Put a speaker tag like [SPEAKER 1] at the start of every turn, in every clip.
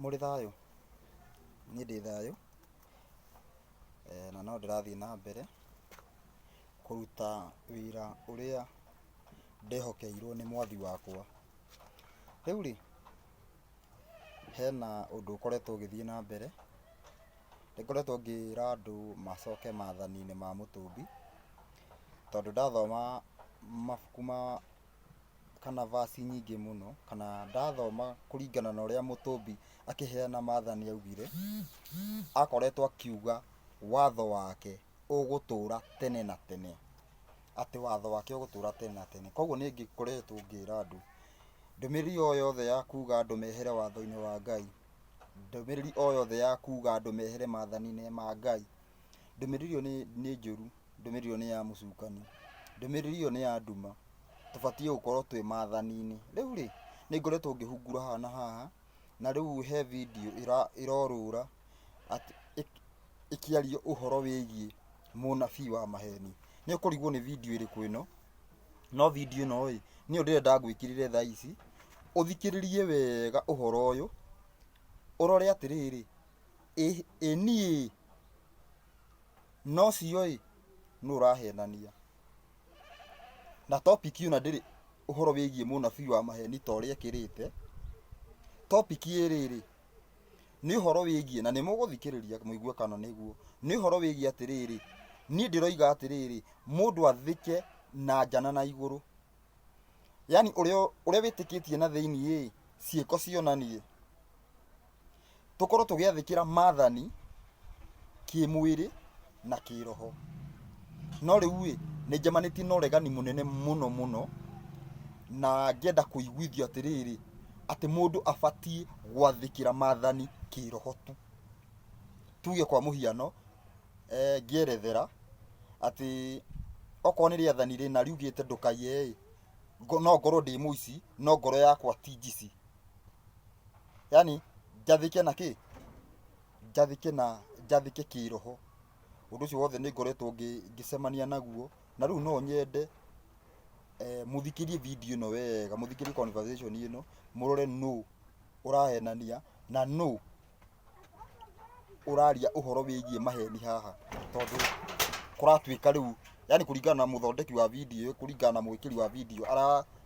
[SPEAKER 1] Mũrĩ thayũ? Niĩ ndĩ thayũ, na no ndĩrathiĩ na mbere kũruta wĩra ũrĩa ndehokeirwo nĩ mwathi wakwa. Rĩu rĩ, hena ũndũ ũkoretwo ũgĩthiĩ na mbere, nĩngoretwo ngĩra andũ macoke maathani-inĩ ma mũtũmbi, tondũ ndathoma mabuku ma kana verse nyingĩ mũno, kana ndathoma kũringana na ũrĩa mũtũmbi akĩheana maathani augire, akoretwo akiuga watho wake ũgũtũra tene na tene, atĩ watho wake ũgũtũra tene na tene. Koguo niĩ ngĩkoretwo ngĩra andũ, ndũmĩrĩri o yothe ya kuga andũ mehere watho-inĩ wa Ngai, ndũmĩrĩri o yothe ya kuga andũ mehere maathani-inĩ ma Ngai, ndũmĩrĩri ĩyo nĩ njũru, ndũmĩrĩri ĩyo nĩ ya mũcukani, ndũmĩrĩri ĩyo nĩ ya nduma, tũbatiĩ gũkorwo twĩ maathani-inĩ. Rĩu rĩ, nĩ ngoretwo ngĩhungura haha na haha, na rĩu he video ĩrorũra atĩ ĩkĩaria ũhoro wĩgiĩ mũnabii wa maheni. Nĩ ũkũrigwo nĩ video ĩrĩkũ ĩno, no video ĩno ĩ, nĩyo ndĩrenda ngwĩkĩrĩre thaa ici, ũthikĩrĩrie wega ũhoro ũyũ, ũrore atĩrĩrĩ, ĩ niĩ na ũcio ĩ, nũ ũrahenania? Na topic ĩno ndĩrĩ ũhoro wĩgiĩ mũnabii wa maheni ta ũrĩa ĩkĩrĩte, topic ĩ rĩrĩ, nĩ ũhoro wĩgiĩ, na nĩ mũgũthikĩrĩria mũigue kana nĩguo, nĩ ũhoro wĩgiĩ atĩrĩrĩ, niĩ ndĩroiga atĩrĩrĩ, mũndũ athĩke na nja na na igũrũ. Yaani ũrĩa ũrĩa wĩtĩkĩtie na thĩiniĩ ĩ, ciĩko cionanie. Tũkorwo tũgĩathĩkĩra maathani kĩmwĩrĩ na kĩroho. No rĩu ĩ, nĩ njemanĩtie na ũregani mũnene mũno mũno, na ngĩenda kũiguithio atĩrĩrĩ, atĩ mũndũ abatiĩ gwathĩkĩra maathani kĩroho tu. Tuge kwa mũhiano, ngĩerethera atĩ okorwo nĩ rĩathani rĩna riugĩte ndũkaiye ĩ, no ngorwo ndĩ mũici no ngoro yakwa ti njici. Yaani njathĩke na kĩ? Njathĩke na njathĩke kĩroho. Ũndũ ũcio wothe nĩ ngoretwo ngĩcemania naguo, na rĩu no nyende mũthikĩrie video ĩno wega, mũthikĩrie conversation ĩno, mũrore nũ ũrahenania na nũ ũraria ũhoro wĩgiĩ maheni haha, tondũ kũratuĩka rĩu, yaani kũringana na mũthondeki wa video ĩyo, kũringana na mwĩkĩri wa video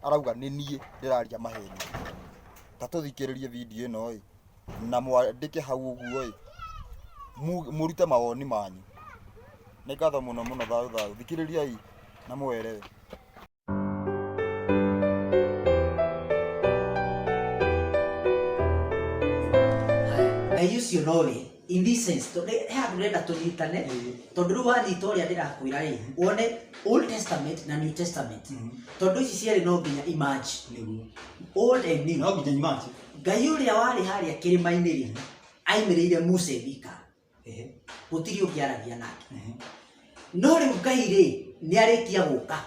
[SPEAKER 1] arauga nĩ niĩ ndĩraria maheni. Ta tũthikĩrĩrie video ĩno ĩ, na mwandĩke hau ũguo ĩ, mũrute mawoni manyu. Nĩ ngatho mũno mũno, thayũ thayũ. Thikĩrĩriai na mũerewe.
[SPEAKER 2] Ngai ũcio nowe in this sense tondũ he handũ ndĩrenda tũnyitane tondũ rĩu wanyita ũrĩa ndĩrakwĩra rĩ wone Old Testament na New Testament tondũ ici cierĩ no nginya imerge
[SPEAKER 3] Nĩguo.
[SPEAKER 2] Old and New.
[SPEAKER 3] No nginya imerge.
[SPEAKER 2] Ngai ũrĩa warĩ harĩa kĩrĩma-inĩ rĩ aimĩrĩire Musa e wika. Gũtirĩ ũngĩ aragia nake. No rĩu Ngai rĩ nĩ arĩkia gũka.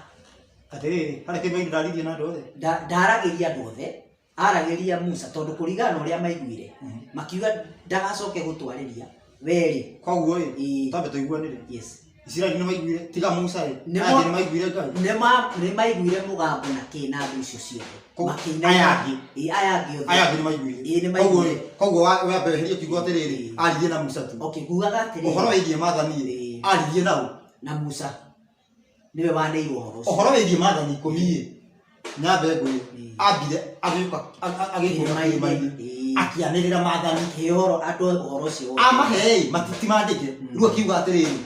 [SPEAKER 3] Atĩrĩrĩ, harĩa kĩrĩma-inĩ ndaririe na andũ othe?
[SPEAKER 2] Ndaragĩria andũ othe, aragĩria Musa tondũ kũringana na ũrĩa maiguire makiuga ndagacoke gũtwarĩria we rĩ.
[SPEAKER 3] Koguo ĩ, twambe tũiguanĩre.
[SPEAKER 2] Yes.
[SPEAKER 3] Isiraeli nĩ maiguire tiga Musa ĩ, aya angĩ nĩ maiguire Ngai.
[SPEAKER 2] Nĩ maiguire mũgambo na kĩ na andũ icio ciothe. Makĩina.
[SPEAKER 3] Aya angĩ.
[SPEAKER 2] Ĩ, aya angĩ othe.
[SPEAKER 3] Aya angĩ nĩ maiguire.
[SPEAKER 2] Ĩ, nĩ maiguire.
[SPEAKER 3] Koguo wambe weherie kiugo atĩrĩrĩ, aririe na Musa tu.
[SPEAKER 2] Okay, ngugaga atĩrĩrĩ.
[SPEAKER 3] Ũhoro wĩgiĩ maathani ĩ, aririe na ũ?
[SPEAKER 2] Na Musa. Nĩwe waneirwo ũhoro ũcio.
[SPEAKER 3] Ũhoro wĩgiĩ maathani ikũmi-ĩ, nyambe ngwĩre, ambire agĩũka agĩikũrũka kĩrĩma-inĩ, akĩanĩrĩra maathani.
[SPEAKER 2] Akĩhe ũhoro andũ ũhoro ũcio wothe.
[SPEAKER 3] Amahe-ĩ, ti mandĩke. Rĩu akiuga atĩrĩrĩ,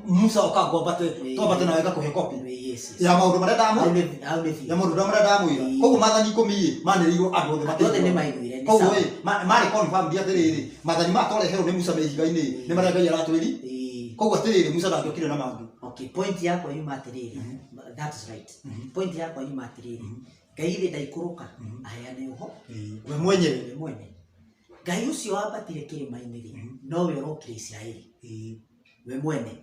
[SPEAKER 3] Musa ũka ngwambate, twambate nawe ngakũhe copy ya maũndũ marĩa ndamwĩra.
[SPEAKER 2] Hau nĩ biũ.
[SPEAKER 3] Ya maũndũ marĩa ndamwĩra. Koguo maathani ikũmi-ĩ, manĩrĩirwo andũ othe
[SPEAKER 2] Andũ othe nĩ maiguire, nĩ
[SPEAKER 3] Koguo ĩ, marĩ confirmed atĩrĩrĩ, maathani maya twareherwo nĩ Musa me ihiga-inĩ, nĩ marĩa Ngai aratwĩri. Koguo atĩrĩrĩ, Musa ndangĩokire na mangĩ.
[SPEAKER 2] Okay, point yakwa yuma atĩrĩrĩ, that is right. Point yakwa yuma atĩrĩrĩ, Ngai ithe ndaikũrũka aheane ũho
[SPEAKER 3] We mwenyewe.
[SPEAKER 2] We mwene. Ngai ũcio wambatire kĩrĩma-inĩ rĩ, nowe ũrokire Isiraeli. We mwene.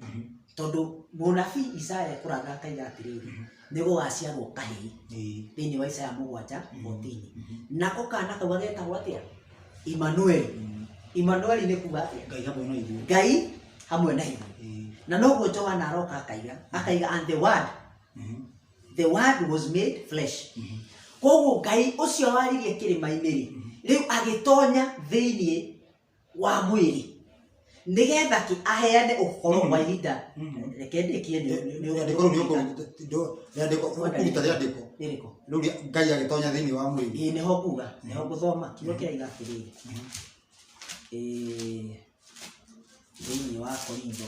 [SPEAKER 2] Tondũ mũnabii Isaya kũratha akaiga atĩrĩrĩ, nĩ gũgaciarwo kahĩĩ thĩinĩ wa Isaya 7:14. Nako kana kau gagetagwo atĩa? Imanueli. Imanueli nĩ kuga atĩa?
[SPEAKER 3] Ngai hamwe na ithuĩ.
[SPEAKER 2] Ngai hamwe na ithuĩ. Na noguo Johana aroka akaiga, akaiga and the word, the word was made flesh. Koguo Ngai ũcio waririe kĩrĩma-inĩ rĩ, rĩu agĩtonya thĩinĩ wa mwĩrĩ nĩgetha kĩ aheane ũhoro wa ihinda. Reke ndĩkie.
[SPEAKER 3] Rĩandĩko rĩu rĩandĩko ũkũruta rĩandĩko
[SPEAKER 2] Rĩrĩkũ?
[SPEAKER 3] Rĩu Ngai agĩtonya thĩinĩ wa mwĩrĩ.
[SPEAKER 2] Ĩĩ, nĩho nguga, nĩho ngũthoma kiugo kĩraiga atĩrĩrĩ, ĩĩ, thĩinĩ wa Korintho,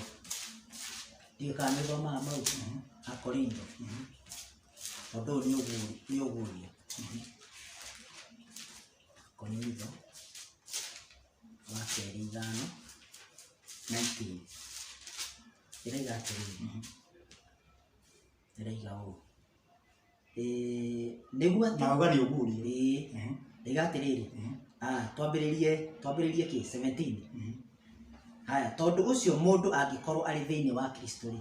[SPEAKER 2] ndiũĩ kana nĩ ũthomaga mau a Korintho, tondũ ũyũ nĩ ũguũrio. Korintho wa kerĩ 5:19 ĩraiga atĩrĩrĩ, ĩraiga ũũ, ĩĩ, nĩguo atĩ
[SPEAKER 3] Na uga nĩ ũguũrio.
[SPEAKER 2] Ĩĩ, ĩraiga atĩrĩrĩ, twambĩrĩrie kĩ 17. Haya, tondũ ũcio mũndũ angĩkorwo arĩ thĩinĩ wa Kristo rĩ,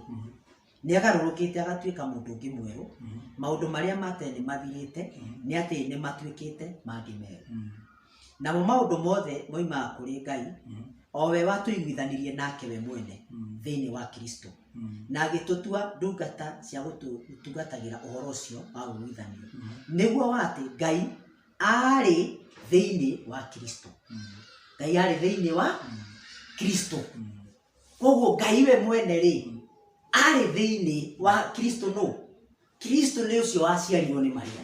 [SPEAKER 2] nĩ agarũrũkĩte agatuĩka mũndũ ũngĩ mwerũ, maũndũ marĩa ma tene nĩ mathirĩte, nĩ atĩ nĩ matuĩkĩte mangĩ merũ. Namo maũndũ mothe moimaga kũrĩ Ngai, o we watũiguithanirie nake we mwene thĩinĩ wa Kristo, na agĩtũtua ndungata cia gũtungatagĩra ũhoro ũcio wa ũiguithanio, nĩguo wa atĩ Ngai arĩ thĩinĩ wa Kristo. Ngai arĩ thĩinĩ wa Kristo. Koguo Ngai we mwene rĩ, arĩ thĩinĩ wa Kristo. Nũ Kristo? Nĩ ũcio waciarirwo nĩ Maria.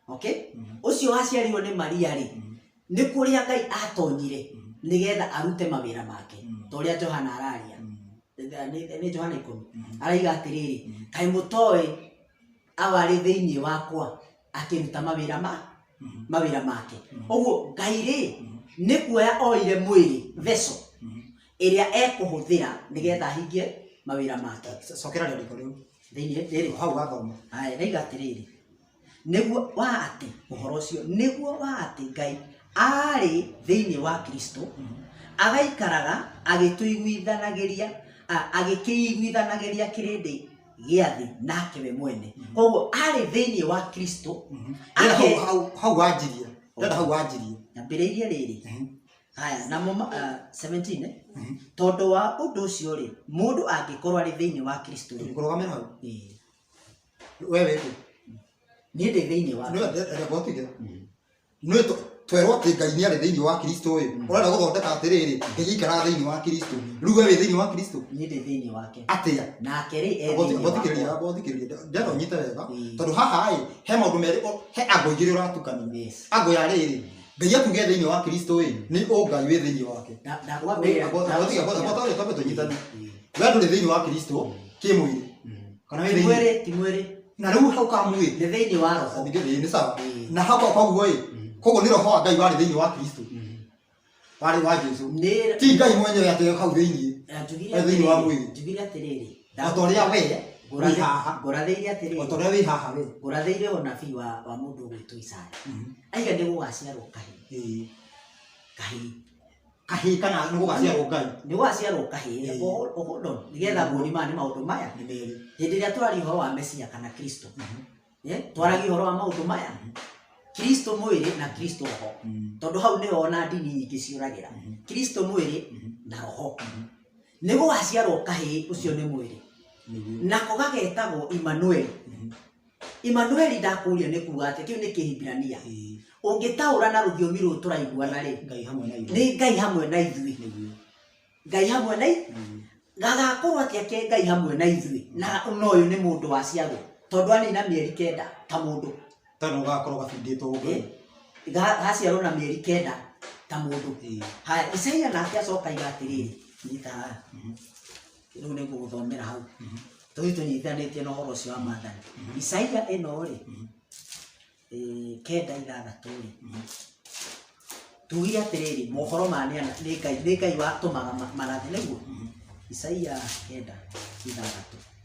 [SPEAKER 2] Okay, ũcio waciarirwo nĩ Maria rĩ, nĩ kũrĩa Ngai atonyire nĩgetha arute mawĩra make, ta ũrĩa Johana araria. Nĩ Johana 10 araiga atĩrĩrĩ, kaĩ mũtoĩ awarĩ thĩinĩ wakwa akĩruta mawĩra make? Ũguo Ngai rĩ, nĩ kuoya oire mwĩrĩ, vessel ĩrĩa ekũhũthĩra nĩgetha ahingie mawĩra make.
[SPEAKER 3] Cokera rĩandĩko rĩu.
[SPEAKER 2] Thĩinĩ rĩrĩ?
[SPEAKER 3] Hau wathoma.
[SPEAKER 2] Haya, raiga atĩrĩrĩ, nĩguo wa atĩ ũhoro ũcio, nĩguo wa atĩ Ngai arĩ thĩinĩ wa Kristo, agaikaraga agĩtũiguithanagĩria, agĩkĩiguithanagĩria kĩrĩndĩ gĩa thĩ nake we mwene. Koguo arĩ thĩinĩ wa Kristo.
[SPEAKER 3] Ndĩrenda hau wanjirie, ndĩrenda hau wanjirie.
[SPEAKER 2] Nyambĩrĩirie rĩrĩ. Haya, namo 17, eh? Tondũ wa ũndũ ũcio rĩ, mũndũ angĩkorwo arĩ thĩinĩ wa Kristo rĩ,
[SPEAKER 3] Kũrũgamĩra hau.
[SPEAKER 2] Ĩĩ.
[SPEAKER 3] We wĩkũ?
[SPEAKER 2] Niĩ ndĩ thĩinĩ wa
[SPEAKER 3] Nĩ ũtige nĩ twerwo atĩ Ngai nĩ arĩ thĩinĩ wa Kristo ĩ, ũrenda gũthondeka atĩrĩrĩ, Ngai aikaraga thĩinĩ wa Kristo. Rĩu we wĩ thĩinĩ wa Kristo?
[SPEAKER 2] Niĩ ndĩ thĩinĩ wake.
[SPEAKER 3] Atĩa?
[SPEAKER 2] Nake rĩ, e thĩinĩ
[SPEAKER 3] Bothikĩrĩria.
[SPEAKER 2] wakwa.
[SPEAKER 3] Bothikĩrĩria, ndĩrenda ũnyite wega.
[SPEAKER 2] Ĩĩ.
[SPEAKER 3] Tondũ haha ĩ, he maũndũ merĩ, he ango igĩrĩ ũratukania.
[SPEAKER 2] Yes.
[SPEAKER 3] Ango ya rĩrĩ, Ngai atuge thĩinĩ wa Kristo ĩ, nĩ ũngai wĩ thĩinĩ wake.
[SPEAKER 2] Ndakwambĩrĩra.
[SPEAKER 3] Twambe tũnyitane. We ndũrĩ thĩinĩ wa Kristo kĩmwĩrĩ kana wĩ
[SPEAKER 2] Ti
[SPEAKER 3] thĩinĩ?
[SPEAKER 2] mwĩrĩ, ti mwĩrĩ.
[SPEAKER 3] Na rĩu hau kamwĩrĩ?
[SPEAKER 2] Nĩ thĩinĩ wa roho.
[SPEAKER 3] Ningĩ nĩ sawa.
[SPEAKER 2] Ĩĩ.
[SPEAKER 3] Na hau koguo ĩ, koguo nĩ roho wa Ngai warĩ thĩinĩ wa Kristo, warĩ wa Jesu,
[SPEAKER 2] Nĩ
[SPEAKER 3] ti Ngai mwenyewe atĩ hau thĩinĩ.
[SPEAKER 2] Njugire
[SPEAKER 3] E thĩinĩ wa
[SPEAKER 2] atĩrĩrĩ,
[SPEAKER 3] mwĩrĩ.
[SPEAKER 2] njugire atĩrĩrĩ,
[SPEAKER 3] O ta ũrĩa we wĩ haha.
[SPEAKER 2] Ngũrathĩire
[SPEAKER 3] O
[SPEAKER 2] atĩrĩrĩ,
[SPEAKER 3] ta ũrĩa wĩ haha we.
[SPEAKER 2] Ngũrathĩire ũnabii wa mũndũ ũgwĩtwo Isaya, aiga nĩ gũgaciarwo kahĩĩ. Kahĩĩ.
[SPEAKER 3] Kahĩĩ kana nĩ gũgaciarwo Ngai?
[SPEAKER 2] Nĩ gũgaciarwo kahĩĩ. Hold on, nĩgetha nguoni maya nĩ maũndũ maya.
[SPEAKER 3] Nĩ merĩ.
[SPEAKER 2] Hĩndĩ ĩrĩa twaragia ũhoro wa Mesia kana Kristo, twaragia ũhoro wa maũndũ maya, Kristo mwĩrĩ na Kristo roho, tondũ hau nĩho ona ndini nyingĩ ciũragĩra, Kristo mwĩrĩ na roho. Nĩ gũgaciarwo kahĩĩ, ũcio nĩ mwĩrĩ. Nako gagetagwo Immanueli. Immanueli, ndakũria, nĩ kuga atĩ kĩu nĩ Kĩhibirania. Ũngĩtaũra na rũthiomi rũrũ tũraiguana rĩ,
[SPEAKER 3] Ngai hamwe na ithuĩ.
[SPEAKER 2] Nĩ Ngai hamwe na ithuĩ. Ngai hamwe na ithuĩ. Gagakorwo atĩa ke Ngai hamwe na ithuĩ na no ũyũ nĩ mũndũ waciarwo, tondũ anina mĩeri 9 ta mũndũ?
[SPEAKER 3] Tondũ gakorwo gabindĩtwo Ngai.
[SPEAKER 2] Gaciarwo na mĩeri 9 ta mũndũ. Haya, Isaia nake acoka aiga atĩrĩrĩ, nyita haha, rĩu nĩ ngũgũthomera hau tũthiĩ tũnyitithanĩtie na ũhoro ũcio wa maathani. Isaia ĩno rĩ, 9:6 rĩ, tugire atĩrĩrĩ, mohoro ma nĩ Ngai watũmaga marathe. Nĩguo Isaia 9:6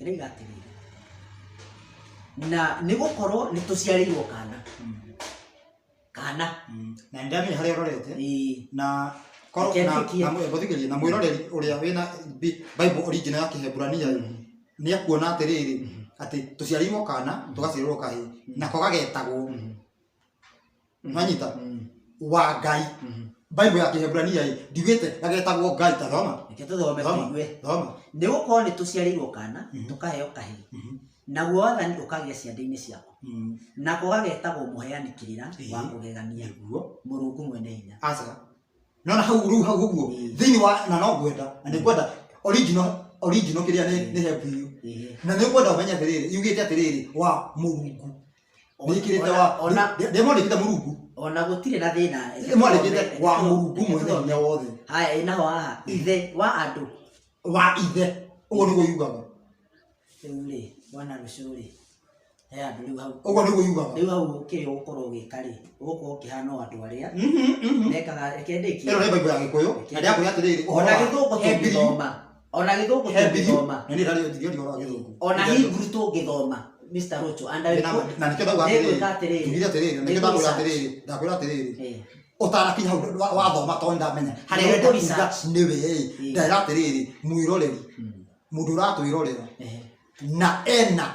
[SPEAKER 2] ĩraiga atĩrĩrĩ, na nĩ gũkorwo nĩ tũciarĩirwo kana kana.
[SPEAKER 3] Na nĩndamenya harĩa ũrorete. Na korwo
[SPEAKER 2] Reke
[SPEAKER 3] na
[SPEAKER 2] ndĩkie.
[SPEAKER 3] Na ngũthikĩrĩria, na mwĩroreri ũrĩa wĩna Bible original ya Kĩheburania rĩ, nĩ akuona atĩrĩrĩ, atĩ tũciarĩirwo kana, tũgaciarĩrwo kahĩĩ, nako gagetagwo, nwanyita, wa Ngai. Bible ya Kĩheburania ĩ ndiugĩte gagetagwo Ngai. Ta thoma.
[SPEAKER 2] Reke tũthome.
[SPEAKER 3] Thoma.
[SPEAKER 2] Tũigue.
[SPEAKER 3] Thoma.
[SPEAKER 2] Nĩ gũkorwo nĩ tũciarĩirwo kana, tũkaheo kahĩĩ, naguo wathani ũkagĩa ciande-inĩ ciako. Nako gagetagwo mũheani kĩrĩra wa kũgegania,
[SPEAKER 3] Nĩguo.
[SPEAKER 2] Mũrungu mwene hinya.
[SPEAKER 3] Aca, nona hau rĩu, hau ũguo. Thĩinĩ wa na no ngwenda na nĩ ngwenda original, original kĩrĩa nĩ Hebrew. Na nĩ ngwenda ũmenye atĩrĩrĩ, yugĩte atĩrĩrĩ, wa Mũrungu nĩkĩrĩte wa ndĩmwandĩkĩte Mũrungu.
[SPEAKER 2] Ona gũtirĩ na thĩna.
[SPEAKER 3] Ndĩmwandĩkĩte wa Mũrungu mwene hinya wothe.
[SPEAKER 2] Haya, ĩnaho haha, ithe wa andũ.
[SPEAKER 3] Wa ithe, ũguo nĩguo yugaga.
[SPEAKER 2] Rĩu rĩ, bwana rũciũ rĩ, he andũ rĩu hau.
[SPEAKER 3] Ũguo nĩguo yugaga.
[SPEAKER 2] Rĩu hau kĩrĩa ũgũkorwo ũgĩka rĩ, ũgũkorwo ũkĩhana o andũ arĩa mekaga. Reke ndĩkie.
[SPEAKER 3] Ĩno nĩ Bible ya Gĩkũyũ na ndĩrakwĩra atĩrĩrĩ, ũhoro
[SPEAKER 2] Ona
[SPEAKER 3] wa
[SPEAKER 2] Gĩthũngũ
[SPEAKER 3] Hebrew.
[SPEAKER 2] tũngĩthoma, ona Gĩthũngũ
[SPEAKER 3] Hebrew
[SPEAKER 2] tũngĩthoma,
[SPEAKER 3] na niĩ ndarĩ ndirĩ ũhoro wa Gĩthũngũ.
[SPEAKER 2] Ona Hebrew tũngĩthoma, Mr. Rocho, and I
[SPEAKER 3] Na nĩkĩo ndauga atĩrĩrĩ,
[SPEAKER 2] nĩngwĩka atĩrĩrĩ,
[SPEAKER 3] njugire atĩrĩrĩ, na nĩkĩo ndakwĩra
[SPEAKER 2] nĩngũ-research.
[SPEAKER 3] atĩrĩrĩ, ndakwĩra atĩrĩrĩ, ũtanakinya hau wathoma, tondũ ndamenya harĩa
[SPEAKER 2] Nĩ
[SPEAKER 3] ũrenda kuga
[SPEAKER 2] research.
[SPEAKER 3] nĩwe ĩ. Ndera atĩrĩrĩ, mwĩroreri, mũndũ ũratwĩrorera na ena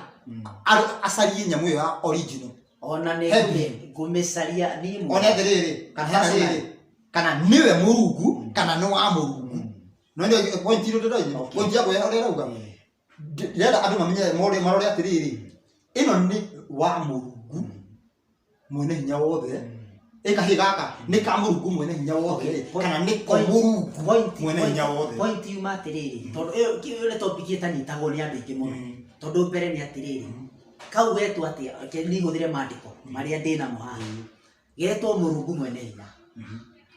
[SPEAKER 3] acarie nyamũ ĩyo ya original.
[SPEAKER 2] Ona nĩ
[SPEAKER 3] Hebrew.
[SPEAKER 2] ngũmĩcaria niĩ
[SPEAKER 3] One atĩrĩrĩ, kana hena rĩrĩ, kana nĩwe Mũrungu kana nĩ wa Mũrungu. No nĩ point ĩrĩa ndĩroinya, point yakwa ũrĩa ĩrauga, ndĩrenda andũ mamenye, marore atĩrĩrĩ, ĩno nĩ wa Mũrungu mwene hinya wothe, ĩkahĩ gaka nĩ ka Mũrungu mwene hinya wothe kana nĩ ko Mũrungu mwene hinya wothe.
[SPEAKER 2] Point yuma atĩrĩrĩ, tondũ ĩyo nĩ topic ĩtanyitagwo nĩ andũ aingĩ mũno, tondũ mbere nĩ atĩrĩrĩ, kau getwo atĩa? Reke niĩ hũthĩre maandĩko marĩa ndĩ namo haha. Getwo Mũrungu mwene hinya,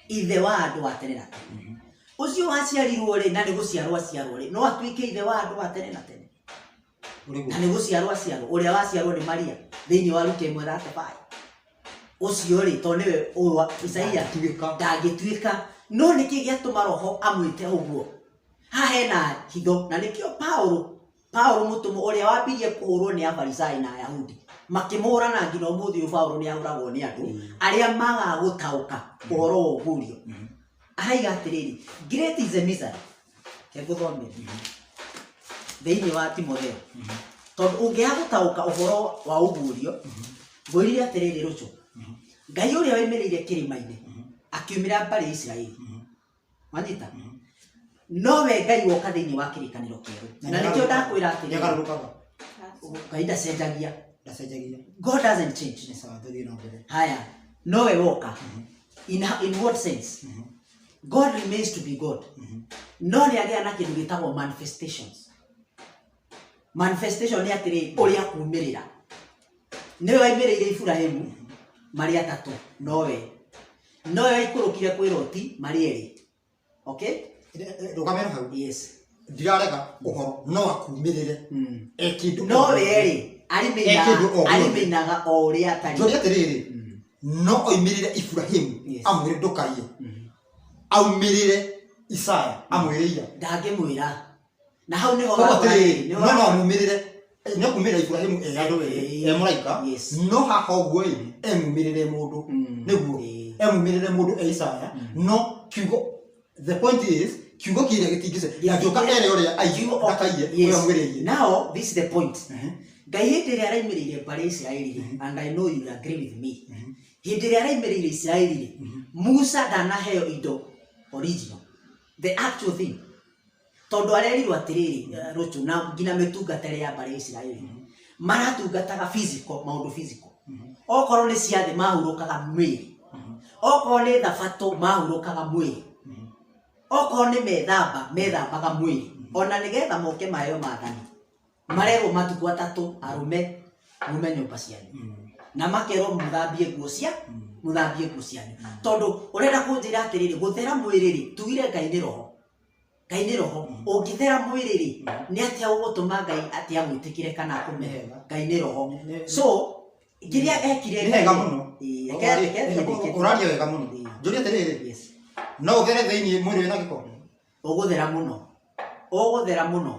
[SPEAKER 2] ithe wa andũ wa tene na tene. Ũcio waciarirwo rĩ, na nĩ gũciarwo aciarwo rĩ, no atuĩke ithe wa andũ wa tene na tene?
[SPEAKER 3] Ũrĩguo.
[SPEAKER 2] Na nĩ gũciarwo aciarwo, ũrĩa waciarwo nĩ Maria thĩinĩ wa Luka 1:35, ũcio rĩ, tondũ nĩwe ũyũ wa Isaia.
[SPEAKER 3] Ndangĩtuĩka.
[SPEAKER 2] Ndangĩtuĩka. No nĩkĩ gĩatũma roho amwĩte ũguo? Haha hena hitho, na nĩkĩo Paulo mũtũmwo ũrĩa wambirie kũhũrwo nĩ Afarisai na Ayahudi makĩmũhũra, na nginya ũmũthĩ ũyũ Paulo nĩ ahũragwo nĩ andũ arĩa magaga gũtaũka ũhoro wa ũguũrio. Araiga atĩrĩrĩ, great is a mystery. Reke ngũthomere thĩinĩ wa Timotheo, tondũ ũngĩaga gũtaũka ũhoro wa ũguũrio. Ngwĩrire atĩrĩrĩ, rũco, Ngai ũrĩa waimĩrĩire kĩrĩma-inĩ akiumĩra mbarĩ ya Isiraeli, wanyita, nowe Ngai woka thĩinĩ wa kĩrĩkanĩro kĩerũ, na nĩkĩo ndakwĩra atĩrĩrĩ,
[SPEAKER 3] Nĩagarũrũkaga?
[SPEAKER 2] Ngai ndacenjagia.
[SPEAKER 3] Ndacenjagia.
[SPEAKER 2] God doesn't change.
[SPEAKER 3] Nĩ sawa, tũthiĩ na mbere.
[SPEAKER 2] Haya, nowe woka in what sense? God remains to be God, no nĩ agĩa na kĩndũ gĩtagwo manifestations. Manifestation nĩ atĩrĩ, ũrĩa kumĩrĩra nĩwe waimĩrĩire Iburahimu marĩ atatũ, nowe waikũrũkire kwĩ Loti marĩ erĩ, okay?
[SPEAKER 3] Rũgamĩra hau.
[SPEAKER 2] Yes.
[SPEAKER 3] Ndirarega ũhoro, no akumĩrĩre e kĩndũ o
[SPEAKER 2] Nowe
[SPEAKER 3] gĩothe.
[SPEAKER 2] rĩ,
[SPEAKER 3] E kĩndũ o gĩothe.
[SPEAKER 2] arimĩinaga o ũrĩa atarĩ.
[SPEAKER 3] Njũria atĩrĩrĩ, no oimĩrĩre Iburahimu amwĩre ndũkaiye, aumĩrĩre Isaya amwĩre iya?
[SPEAKER 2] Ndangĩmwĩra, na hau nĩho
[SPEAKER 3] Koguo atĩrĩrĩ,
[SPEAKER 2] nĩho
[SPEAKER 3] no amumĩrĩre, nĩ akumĩrĩra Iburahimu e andũ erĩ, e mũraika. No haha ũguo ĩ, emumĩrĩre mũndũ nĩguo emumĩrĩre mũndũ e Isaya, no kiugo, the point is, kiugo kĩrĩa gĩtingĩce ndangĩũka ere ũrĩa aiye ndakaiye ũrĩa mwĩrĩirie.
[SPEAKER 2] Now this is the point. Ngai hĩndĩ ĩrĩa araimĩrĩire mbarĩ ya Isiraeli rĩ, and I know you will agree with me, hĩndĩ ĩrĩa araimĩrĩire Isiraeli rĩ, Musa ndanaheo indo original, the actual thing, tondũ arerirwo atĩrĩrĩ, rũcu, na nginya mĩtungatĩre ya mbarĩ ya Isiraeli maratungataga physical, maũndũ physical. Okorwo nĩ ciathĩ mahurũkaga mwĩrĩ, okorwo nĩ thabatũ mahurũkaga mwĩrĩ, okorwo nĩ methamba methambaga mwĩrĩ. Ona nĩgetha moke maheo maathani, marerwo matukũ 3 arũme mume nyũmba cianyu, na makerwo mũthambie nguo cianyu. Tondũ ũrenda kũnjĩra atĩrĩrĩ, gũthera mwĩrĩ rĩ, tugire Ngai nĩ roho, Ngai nĩ roho. Ũngĩthera mwĩrĩ rĩ, nĩ atĩa ũgũtũma Ngai atĩ agwĩtĩkĩre kana akũme?
[SPEAKER 3] Nĩ hega.
[SPEAKER 2] Ngai nĩ roho. So kĩrĩa ekire
[SPEAKER 3] Nĩ hega mũno.
[SPEAKER 2] Ĩĩ, reke thiĩ ndĩkĩtie.
[SPEAKER 3] Ũraria wega mũno. Njũria atĩrĩrĩ, no ũthere thĩinĩ mwĩrĩ wĩna gĩko?
[SPEAKER 2] Ũgũthera mũno, ũgũthera mũno,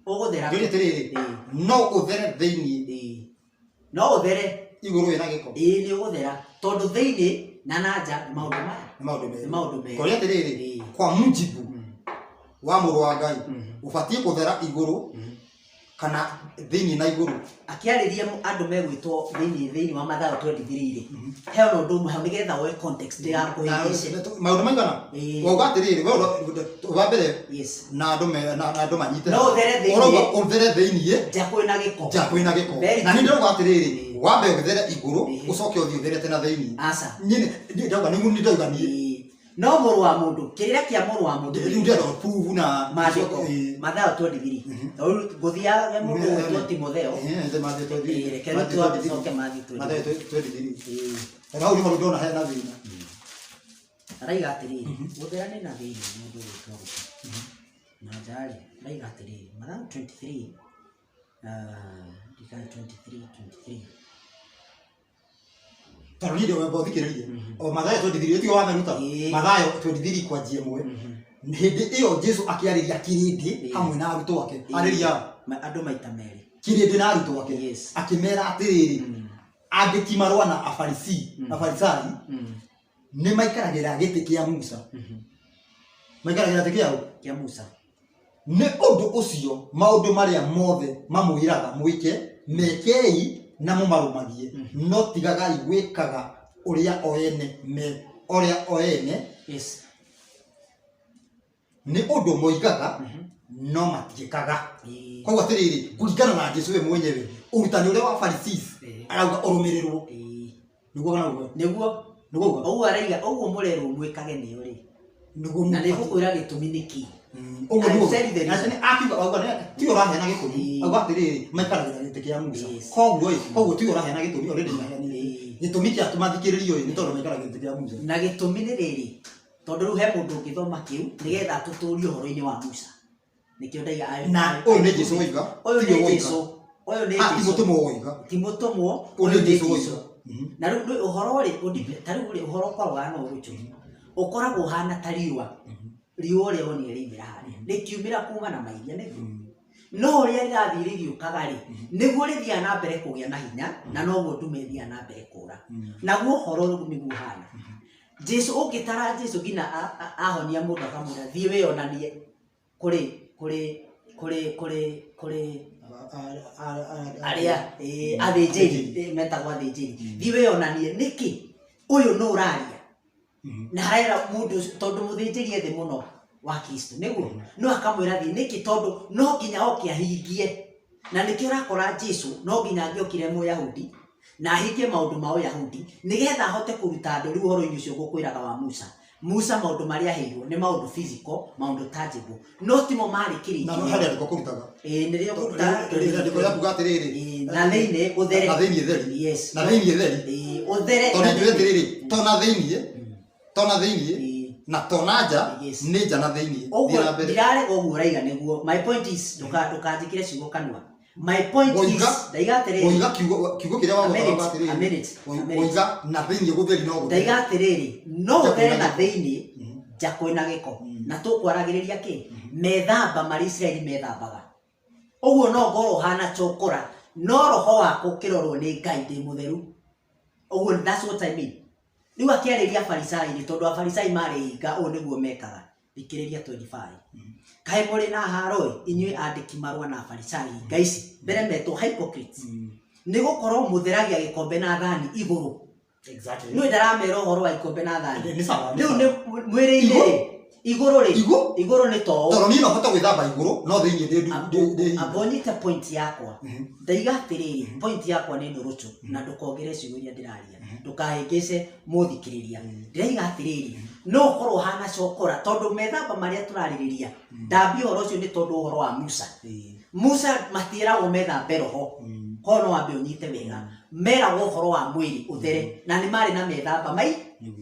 [SPEAKER 2] ũgũthera.
[SPEAKER 3] Njũria atĩrĩrĩ, no ũthere thĩinĩ
[SPEAKER 2] Ĩĩ. No ũthere
[SPEAKER 3] igũrũ wĩna gĩko?
[SPEAKER 2] Ĩĩ, nĩ ũgũthera, tondũ thĩinĩ na nja nĩ maũndũ maya.
[SPEAKER 3] Nĩ maũndũ merĩ.
[SPEAKER 2] Nĩ maũndũ merĩ.
[SPEAKER 3] Ngoria atĩrĩrĩ, kwa mujibu wa mũrũ wa Ngai, ũbatiĩ gũthera igũrũ. Kana thĩinĩ na igũrũ.
[SPEAKER 2] Akĩarĩria andũ megwĩtwo thĩinĩ wa Mathayo 23 rĩ, he ona ũndũ ũmwe hau nĩgetha woe context ndĩgakũhĩngĩce.
[SPEAKER 3] Maũndũ maigana?
[SPEAKER 2] Ĩĩ.
[SPEAKER 3] Wauga atĩrĩrĩ, we wa mbere
[SPEAKER 2] Yes.
[SPEAKER 3] na andũ na andũ manyite.
[SPEAKER 2] No ũthere thĩinĩ.
[SPEAKER 3] Ũrauga ũthere thĩinĩ
[SPEAKER 2] Nja kwĩna gĩko.
[SPEAKER 3] nja kwĩna gĩko.
[SPEAKER 2] Very
[SPEAKER 3] Na niĩ
[SPEAKER 2] true.
[SPEAKER 3] ndĩrauga atĩrĩrĩ,
[SPEAKER 2] Ĩĩ.
[SPEAKER 3] wambe ũthere igũrũ,
[SPEAKER 2] Ĩĩ.
[SPEAKER 3] ũcoke ũthiĩ ũtherete na thĩinĩ.
[SPEAKER 2] Aca.
[SPEAKER 3] Niĩ ndauga nĩ ndauga niĩ.
[SPEAKER 2] Ĩĩ. No mũrũ wa mũndũ, kĩrĩra kĩa mũrũ wa mũndũ.
[SPEAKER 3] Rĩu ndĩrenda prove na
[SPEAKER 2] Maandĩko.
[SPEAKER 3] Ĩĩ.
[SPEAKER 2] Mathayo 23. Rĩu ngũthiaga mũndũ ũgwĩtwo Timotheo.
[SPEAKER 3] Ĩĩ, Mathayo 23.
[SPEAKER 2] Ĩĩ, reke rĩu
[SPEAKER 3] Mathayo 23.
[SPEAKER 2] tũcoke Mathayo 23.
[SPEAKER 3] Mathayo 23. Na hau nĩho ndona hena thĩna.
[SPEAKER 2] Araiga atĩrĩrĩ, gũthera nĩ na thĩinĩ mũndũ ũgwĩtwo gũkũ. Na nja-rĩ, araiga atĩrĩrĩ, Mathayo 23, ndikana 23, 23.
[SPEAKER 3] Tondũ niĩ ndĩrenda ũthikĩrĩrie. O Mathayo 23 tiwe wameruta.
[SPEAKER 2] Ĩĩ.
[SPEAKER 3] Mathayo 23 kwanjia ĩmwe. Hĩndĩ ĩyo Jesu akĩarĩria kĩrĩndĩ
[SPEAKER 2] Ĩĩ.
[SPEAKER 3] hamwe na arutwo ake. Arĩria
[SPEAKER 2] Andũ maita merĩ.
[SPEAKER 3] kĩrĩndĩ na arutwo ake.
[SPEAKER 2] Yes.
[SPEAKER 3] Akĩmera atĩrĩrĩ, andĩki marũa na afarisii, afarisai nĩ maikaragĩra gĩtĩ kĩa Musa. Maikaragĩra gĩtĩ kĩa ũ?
[SPEAKER 2] Kĩa Musa.
[SPEAKER 3] Nĩ ũndũ ũcio maũndũ marĩa mothe mamwĩraga mwĩke, mekei na mũmarũmagie, no tigagai gwĩkaga ũrĩa o ene me ũrĩa o ene
[SPEAKER 2] Yes.
[SPEAKER 3] nĩ ũndũ moigaga no matiĩkaga.
[SPEAKER 2] Ĩĩ.
[SPEAKER 3] Koguo atĩrĩrĩ, kũringana na Jesu we mwenyewe, ũrutani ũrĩa wa Pharisees
[SPEAKER 2] Ĩĩ.
[SPEAKER 3] arauga ũrũmĩrĩrwo.
[SPEAKER 2] Ĩĩ.
[SPEAKER 3] Nĩguo kana ũguo?
[SPEAKER 2] Nĩguo
[SPEAKER 3] Nĩguo ũguo?
[SPEAKER 2] ũguo araiga ũguo mũrerwo mwĩkage nĩyo rĩ.
[SPEAKER 3] Nĩguo
[SPEAKER 2] Na
[SPEAKER 3] mũbatiĩ.
[SPEAKER 2] nĩngũkwĩra gĩtũmi nĩkĩ.
[SPEAKER 3] Ũguo
[SPEAKER 2] I've
[SPEAKER 3] nĩguo.
[SPEAKER 2] said the
[SPEAKER 3] Na
[SPEAKER 2] reason.
[SPEAKER 3] nĩ akiuga auga nĩ tiwe ũraheana gĩtũmi.
[SPEAKER 2] Ĩĩ.
[SPEAKER 3] Auga atĩrĩrĩ, maikaragĩra gĩtĩ kĩa Musa.
[SPEAKER 2] Yes.
[SPEAKER 3] Koguo ĩ, koguo tiwe ũraheana gĩtũmi already nĩaheanire.
[SPEAKER 2] Ĩĩ.
[SPEAKER 3] Gĩtũmi kĩa tũmathikĩrĩrio ĩ, nĩ tondũ maikaragĩra gĩtĩ kĩa Musa.
[SPEAKER 2] Na gĩtũmi nĩ rĩrĩ, tondũ rĩu he mũndũ ũngĩthoma kĩu nĩgetha atũtũrie ũhoro-inĩ wa Musa. Nĩkĩo ndaiga
[SPEAKER 3] Na ũyũ nĩ Jesu woiga,
[SPEAKER 2] Ũyũ
[SPEAKER 3] tiwe
[SPEAKER 2] nĩ
[SPEAKER 3] woiga.
[SPEAKER 2] Jesu. Ũyũ nĩ
[SPEAKER 3] Ah, ti
[SPEAKER 2] Jesu.
[SPEAKER 3] mũtũmwo woiga.
[SPEAKER 2] Ti mũtũmwo,
[SPEAKER 3] Ũyũ
[SPEAKER 2] ũyũ
[SPEAKER 3] nĩ
[SPEAKER 2] nĩ
[SPEAKER 3] Jesu
[SPEAKER 2] Jesu.
[SPEAKER 3] woiga.
[SPEAKER 2] Na rĩu rĩ, ũhoro rĩ, ta rĩu rĩ, ũhoro ũkoragwo ũhana ũũ Rũcũ. Ũkoragwo ũhana ta riũa. Riũa ũrĩa wonire rĩaumĩra harĩa. Rĩkiumĩra kuma na mairia nĩguo. No ũrĩa rĩrathiĩ rĩgĩũkaga rĩ, nĩguo rĩthiaga na mbere kũgĩa na hinya, na noguo ndume ĩthiaga na mbere kũra. Naguo ũhoro rĩu nĩguo ũhana. Jesu ũngĩtara Jesu nginya ahonia mũndũ akamwĩra thiĩ wĩyonanie kũrĩ kũrĩ kũrĩ kũrĩ kũrĩ arĩa athĩnjĩri metagwo athĩnjĩri, thiĩ wĩyonanie nĩkĩ ũyũ nũ ũraria na arera mũndũ ũcio tondũ mũthĩnjĩri ethĩ mũno wa Kristo nĩguo no akamwĩra thiĩ nĩkĩ tondũ no nginya oke ahingie na nĩkĩo ũrakora Jesu no nginya angĩokire Mũyahudi na ahingie maũndũ ma Ũyahudi nĩgetha ahote kũruta andũ rĩu ũhoro-inĩ ũcio ngũkwĩraga wa Musa. Musa maũndũ marĩa aheirwo nĩ maũndũ physical, maũndũ tangible, no timo marĩ
[SPEAKER 3] Na
[SPEAKER 2] kĩrĩkĩrĩro.
[SPEAKER 3] harĩ andĩko kũrutaga.
[SPEAKER 2] Ĩĩ, nĩrĩo kũruta.
[SPEAKER 3] Rĩandĩko rĩa kuga atĩrĩrĩ.
[SPEAKER 2] Ĩĩ, na thĩinĩ ũthere.
[SPEAKER 3] Na thĩinĩ theri.
[SPEAKER 2] Yes.
[SPEAKER 3] Na thĩinĩ theri.
[SPEAKER 2] Ĩĩ, ũthere.
[SPEAKER 3] Tondũ
[SPEAKER 2] na
[SPEAKER 3] nĩ njũĩ
[SPEAKER 2] thĩinĩ.
[SPEAKER 3] atĩrĩrĩ, to na thĩinĩ, to na thĩinĩ,
[SPEAKER 2] Ĩĩ.
[SPEAKER 3] na to na nja,
[SPEAKER 2] Yes.
[SPEAKER 3] nĩ nja na thĩinĩ.
[SPEAKER 2] Ũguo
[SPEAKER 3] Thiĩ na mbere.
[SPEAKER 2] ndirarega ũguo ũraiga nĩguo. My point is ndũkanjĩkĩre ciugo kanua. My point is
[SPEAKER 3] Woiga-
[SPEAKER 2] ndaiga atĩrĩrĩ.
[SPEAKER 3] Woiga kiugo kĩrĩa
[SPEAKER 2] A minute,
[SPEAKER 3] wagwetaga atĩrĩrĩ.
[SPEAKER 2] a minute, a minute.
[SPEAKER 3] Woiga na thĩinĩ gũtheri no gũtheri.
[SPEAKER 2] Ndaiga atĩrĩrĩ, no
[SPEAKER 3] Nja
[SPEAKER 2] ũthere
[SPEAKER 3] kwĩna
[SPEAKER 2] na
[SPEAKER 3] gĩko.
[SPEAKER 2] thĩinĩ, nja kwĩna gĩko. Na tũkwaragĩrĩria kĩ? Methamba marĩa Isiraeli methambaga. Ũguo no ngorwo ũhana chokora, no roho wakwa ũkĩrorwo nĩ Ngai ndĩ mũtheru. Ũguo that's what I mean. Rĩu akĩarĩria Afarisai rĩ, tondũ Afarisai marĩ hinga, ũũ nĩguo mekaga. Thikĩrĩria 25. Kaĩ mũrĩ na haro ĩ, inyuĩ andĩki marũa na Afarisai hinga ici, mbere metwo hypocrites. Nĩ gũkorwo mũtheragia gĩkombe na thani igũrũ.
[SPEAKER 3] Exactly.
[SPEAKER 2] Nĩ ndaramera ũhoro wa ikombe na thani.
[SPEAKER 3] Nĩ sawa, nĩ
[SPEAKER 2] Rĩu
[SPEAKER 3] sawa.
[SPEAKER 2] nĩ mwĩrĩ-inĩ rĩ, igũrũ rĩ,
[SPEAKER 3] Igũ?
[SPEAKER 2] igũrũ nĩ to ũũ.
[SPEAKER 3] Tondũ niĩ no hote gwĩthamba igũrũ, no thĩinĩ ndĩ ndĩ
[SPEAKER 2] Amba ũnyite point yakwa. Ndaiga atĩrĩrĩ, point yakwa nĩ nũrũcũ na ndũkongere ciugo iria ndĩraria. Ndũkahĩngĩce mũthikĩrĩria. Ndĩraiga atĩrĩrĩ, no ũkorwo ũhana cokora tondũ methamba marĩa tũrarĩrĩria, ndambia ũhoro ũcio nĩ tondũ ũhoro wa Musa. Musa matiĩragwo methambe roho. Koguo no wambe ũnyite wega. Meragwo ũhoro wa mwĩrĩ ũthere na nĩ marĩ na methamba mai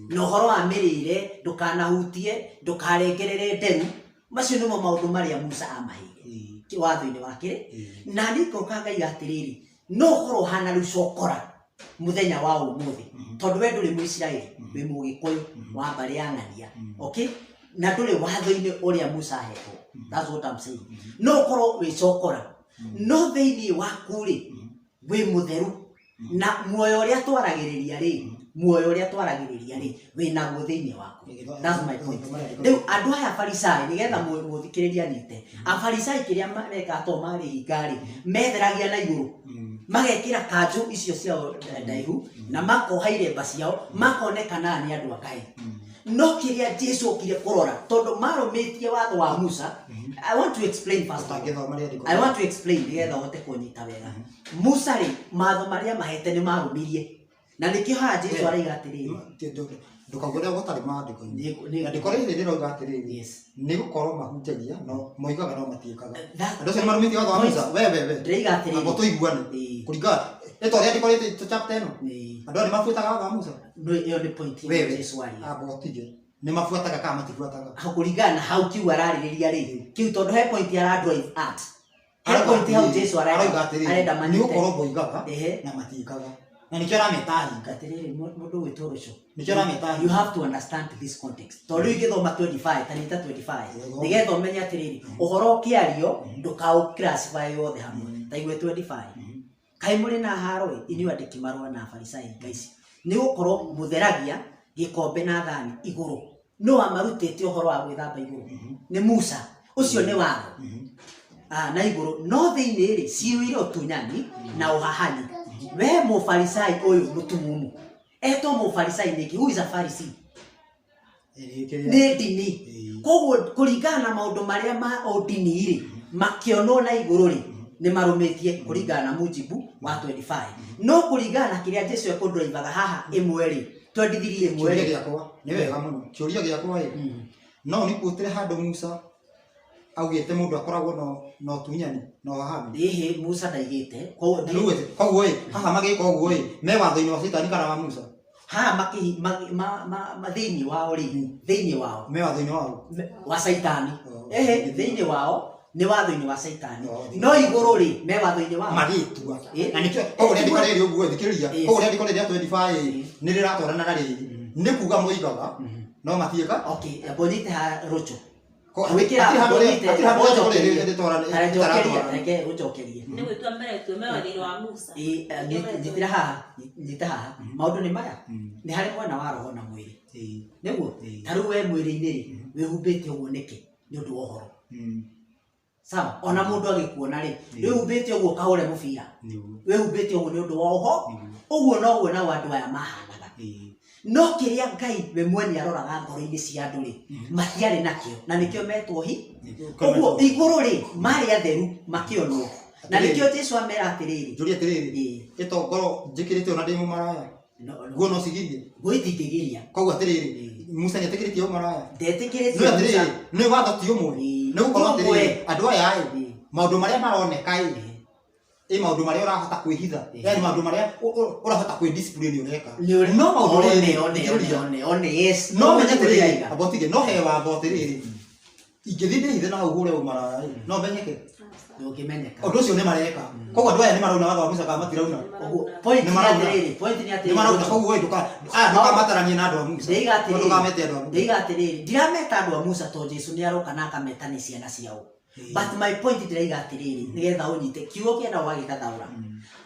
[SPEAKER 2] na ũhoro wa mĩrĩre ndũkanahutie ndũkarengerere nderu. Macio nĩmo maũndũ marĩa Musa amaheire watho-inĩ wa kĩrĩ. Na niĩ ngoka ngaiga atĩrĩrĩ, no ũkorwo ũhana rĩu cokora mũthenya wa ũmũthĩ tondũ we ndũrĩ Mũisiraeli, wĩ Mũgĩkũyũ wa mbarĩ ya Ng'ania, okay? Na ndũrĩ watho-inĩ ũrĩa Musa ahetwo. That's what I'm saying. No ũkorwo wĩ cokora, no thĩinĩ waku rĩ wĩ mũtheru na muoyo ũrĩa twaragĩrĩria rĩ Muoyo ũrĩa twaragĩrĩria rĩ, wĩnaguo thĩinĩ waku. That's my point. Rĩu andũ aya Farisai, nĩgetha mũthikĩrĩria anyite, Afarisai kĩrĩa mareka to marĩ hinga rĩ, metheragia na igũrũ, magekĩra kanjũ icio ciao ndaihu na makoha iremba ciao, makonekana nĩ andũ a Ngai. No kĩrĩa Jesu okire kũrora, tondũ marũmĩtie watho wa Musa. I want to explain first of all.
[SPEAKER 3] Ũtangĩthoma rĩandĩko.
[SPEAKER 2] I want to explain nĩgetha ũhote kũnyita wega. Musa rĩ, matho marĩa mahete nĩ marũmirie, na nĩkĩo haha Jesu araiga atĩrĩrĩ.
[SPEAKER 3] Ndũkauge ũrĩa gũtarĩ maandĩko-inĩ.
[SPEAKER 2] Rĩandĩko
[SPEAKER 3] Rĩandĩko rĩrĩ rĩrauga atĩrĩrĩ,
[SPEAKER 2] Yes.
[SPEAKER 3] nĩ gũkorwo mahunjagia no moigaga no matiĩkaga.
[SPEAKER 2] That-
[SPEAKER 3] Andũ acio nĩ marũmĩtie watho wa Musa. We we we.
[SPEAKER 2] Ndĩraiga atĩrĩrĩ.
[SPEAKER 3] Amba tũiguane. Kũringana ĩto rĩandĩko rĩrĩ chapter ĩno. Andũ aya nĩ mabuataga watho wa Musa.
[SPEAKER 2] No, ĩyo nĩ point
[SPEAKER 3] We
[SPEAKER 2] ĩrĩa
[SPEAKER 3] we.
[SPEAKER 2] Jesu aria.
[SPEAKER 3] Amba ũtige. Nĩ mabuataga kana matibuataga.
[SPEAKER 2] Hau kũringana na hau kiu ararĩrĩria rĩ, kiu tondũ he point ara drive at, he point hau Jesu
[SPEAKER 3] Arauga
[SPEAKER 2] arenda
[SPEAKER 3] atĩrĩrĩ,
[SPEAKER 2] arenda
[SPEAKER 3] nĩ
[SPEAKER 2] manyite.
[SPEAKER 3] gũkorwo moigaga na matiĩkaga. Na nĩkĩo arameta hinga.
[SPEAKER 2] Atĩrĩrĩ, mũndũ ũgwĩtwo Rũco,
[SPEAKER 3] Nĩkĩo arameta
[SPEAKER 2] you
[SPEAKER 3] hinga.
[SPEAKER 2] have to understand this context, tondũ rĩu ingĩthoma 25, ta nyita 25,
[SPEAKER 3] Thoma.
[SPEAKER 2] nĩgetha ũmenye atĩrĩrĩ, ũhoro ũkĩario ndũkaũ classify yothe hamwe. Ta igue 25: "Kaĩ mũrĩ na haro ĩ, inyuĩ andĩki marũa na Afarisai nga ici, nĩ gũkorwo mũtheragia gĩkombe na thani igũrũ." No amarutĩte ũhoro wa gwĩthamba igũrũ nĩ Musa, ũcio nĩ watho. Na igũrũ, no thĩinĩ rĩ, ciyũire ũtunyani na ũhahani. We mũfarisai ũyũ mũtumumu, etwo mũfarisai nĩkĩ? Who is a Pharisee? Nĩ ndini. Koguo kũringana na maũndũ marĩa ma ũndini rĩ, makĩonwo na igũrũ rĩ, nĩ marũmĩtie kũringana na mujibu wa 25. No kũringana na kĩrĩa Jesu ekũndrivaga haha ĩmwe rĩ, 23 ĩmwe
[SPEAKER 3] Kĩũria
[SPEAKER 2] rĩ.
[SPEAKER 3] gĩakwa nĩ wega mũno. Kĩũria gĩakwa ĩ, no nĩ kuotire handũ Musa augĩte mũndũ akoragwo na ũtunyani na ũhahami?
[SPEAKER 2] Ĩhĩ, Musa ndaigĩte. Koguo
[SPEAKER 3] Rĩu ĩ, koguo ĩ, haha magĩka ũguo ĩ, me watho-inĩ wa Caitani kana wa Musa?
[SPEAKER 2] Haha makĩ thĩinĩ wao rĩ, thĩinĩ wao
[SPEAKER 3] Me watho-inĩ wao.
[SPEAKER 2] Wa Caitani.
[SPEAKER 3] Oh.
[SPEAKER 2] Ehe, thĩinĩ wao nĩ watho-inĩ wa Caitani.
[SPEAKER 3] Oh,
[SPEAKER 2] no igũrũ rĩ, me watho-inĩ wao.
[SPEAKER 3] Magĩtua. Na nĩkĩo koguo rĩandĩko rĩrĩ ũguo, thikĩrĩria, koguo rĩandĩko rĩrĩ rĩa 25 ĩ, nĩ rĩratwarana na rĩrĩ, nĩ kuga moigaga no matiĩka.
[SPEAKER 2] Okay, mbonyite ha Rũco.
[SPEAKER 3] Hatirĩ handũ hatirĩ handũ rĩandĩko rĩrĩ
[SPEAKER 2] Tarenjokeria.
[SPEAKER 3] rĩtaratwarana.
[SPEAKER 2] Reke ũnjokerie.
[SPEAKER 4] Nĩ gwĩtua meretwo me watho-inĩ wa Musa.
[SPEAKER 2] Ĩ, nyitĩra haha, nyita haha. Maũndũ nĩ maya, nĩ harĩ mwena wa roho na mwĩrĩ, nĩguo. Ta rĩu we mwĩrĩ-inĩ rĩ, wĩhumbĩte ũguo nĩkĩ? Nĩ ũndũ wa ũhoro. Sawa, ona mũndũ agĩkuona rĩ, wĩhumbĩte ũguo ũkahũre mũbira? Wĩhumbĩte ũguo nĩ ũndũ wa ũho. Ũguo noguo nao andũ aya mahanaga. No kĩrĩa Ngai we mwene aroraga ngoro-inĩ cia andũ rĩ, matiarĩ nakĩo, na nĩkĩo metwo hi ũguo. Igũrũ rĩ, marĩ atheru makĩonwo, na nĩkĩo Jesu amera atĩrĩrĩ.
[SPEAKER 3] Njũrie atĩrĩrĩ, ĩto ngoro njĩkĩrĩte ona ndĩ mũmaraya,
[SPEAKER 2] No,
[SPEAKER 3] nguo no cigirie?
[SPEAKER 2] Nguo itingĩgiria.
[SPEAKER 3] Koguo atĩrĩrĩ, Musa nĩetĩkĩrĩtie ũmaraya?
[SPEAKER 2] Ndetĩkĩrĩtie
[SPEAKER 3] Nĩ
[SPEAKER 2] Musa.
[SPEAKER 3] atĩrĩrĩ, nĩ watho ti ũmwe? Nĩ gũkorwo
[SPEAKER 2] Ti ũmwe.
[SPEAKER 3] atĩrĩrĩ, andũ aya ĩ, maũndũ marĩa maroneka ĩ, ĩ maũndũ marĩa ũrahota kwĩhitha, yani maũndũ marĩa ũrahota kwĩ discipline ũreka. No maũndũ
[SPEAKER 2] One,
[SPEAKER 3] rĩrĩ,
[SPEAKER 2] one, one,
[SPEAKER 3] thikĩrĩria.
[SPEAKER 2] one, one, yes.
[SPEAKER 3] No
[SPEAKER 2] Ũguo
[SPEAKER 3] menye
[SPEAKER 2] nĩguo
[SPEAKER 3] atĩrĩrĩ,
[SPEAKER 2] ndĩraiga.
[SPEAKER 3] amba ũtige, no he watho atĩrĩrĩ, ingĩthiĩ ndĩhithe na hau hũre ũmaraya ĩ, no menyeke?
[SPEAKER 2] Ndũngĩmenyeka.
[SPEAKER 3] Ũndũ ũcio nĩ mareka. Koguo andũ aya nĩ marauna watho wa Musa kana matirauna?
[SPEAKER 2] Ũguo point
[SPEAKER 3] Nĩ
[SPEAKER 2] nĩ
[SPEAKER 3] marauna.
[SPEAKER 2] atĩrĩrĩ, point nĩ
[SPEAKER 3] Nĩ
[SPEAKER 2] atĩrĩrĩ,
[SPEAKER 3] marauna.
[SPEAKER 2] Rũco.
[SPEAKER 3] Koguo ĩ, aya ndũkamataranie na andũ a Musa.
[SPEAKER 2] Ndĩiga atĩrĩrĩ,
[SPEAKER 3] Ndũkamete andũ a Musa.
[SPEAKER 2] Ndĩiga atĩrĩrĩ, ndirameta andũ a Musa, tondũ Jesu nĩ aroka na akameta nĩ ciana ciao. But my point ndĩraiga atĩrĩrĩ, nĩgetha ũnyite kiugo kĩenda ũgagĩthathaũra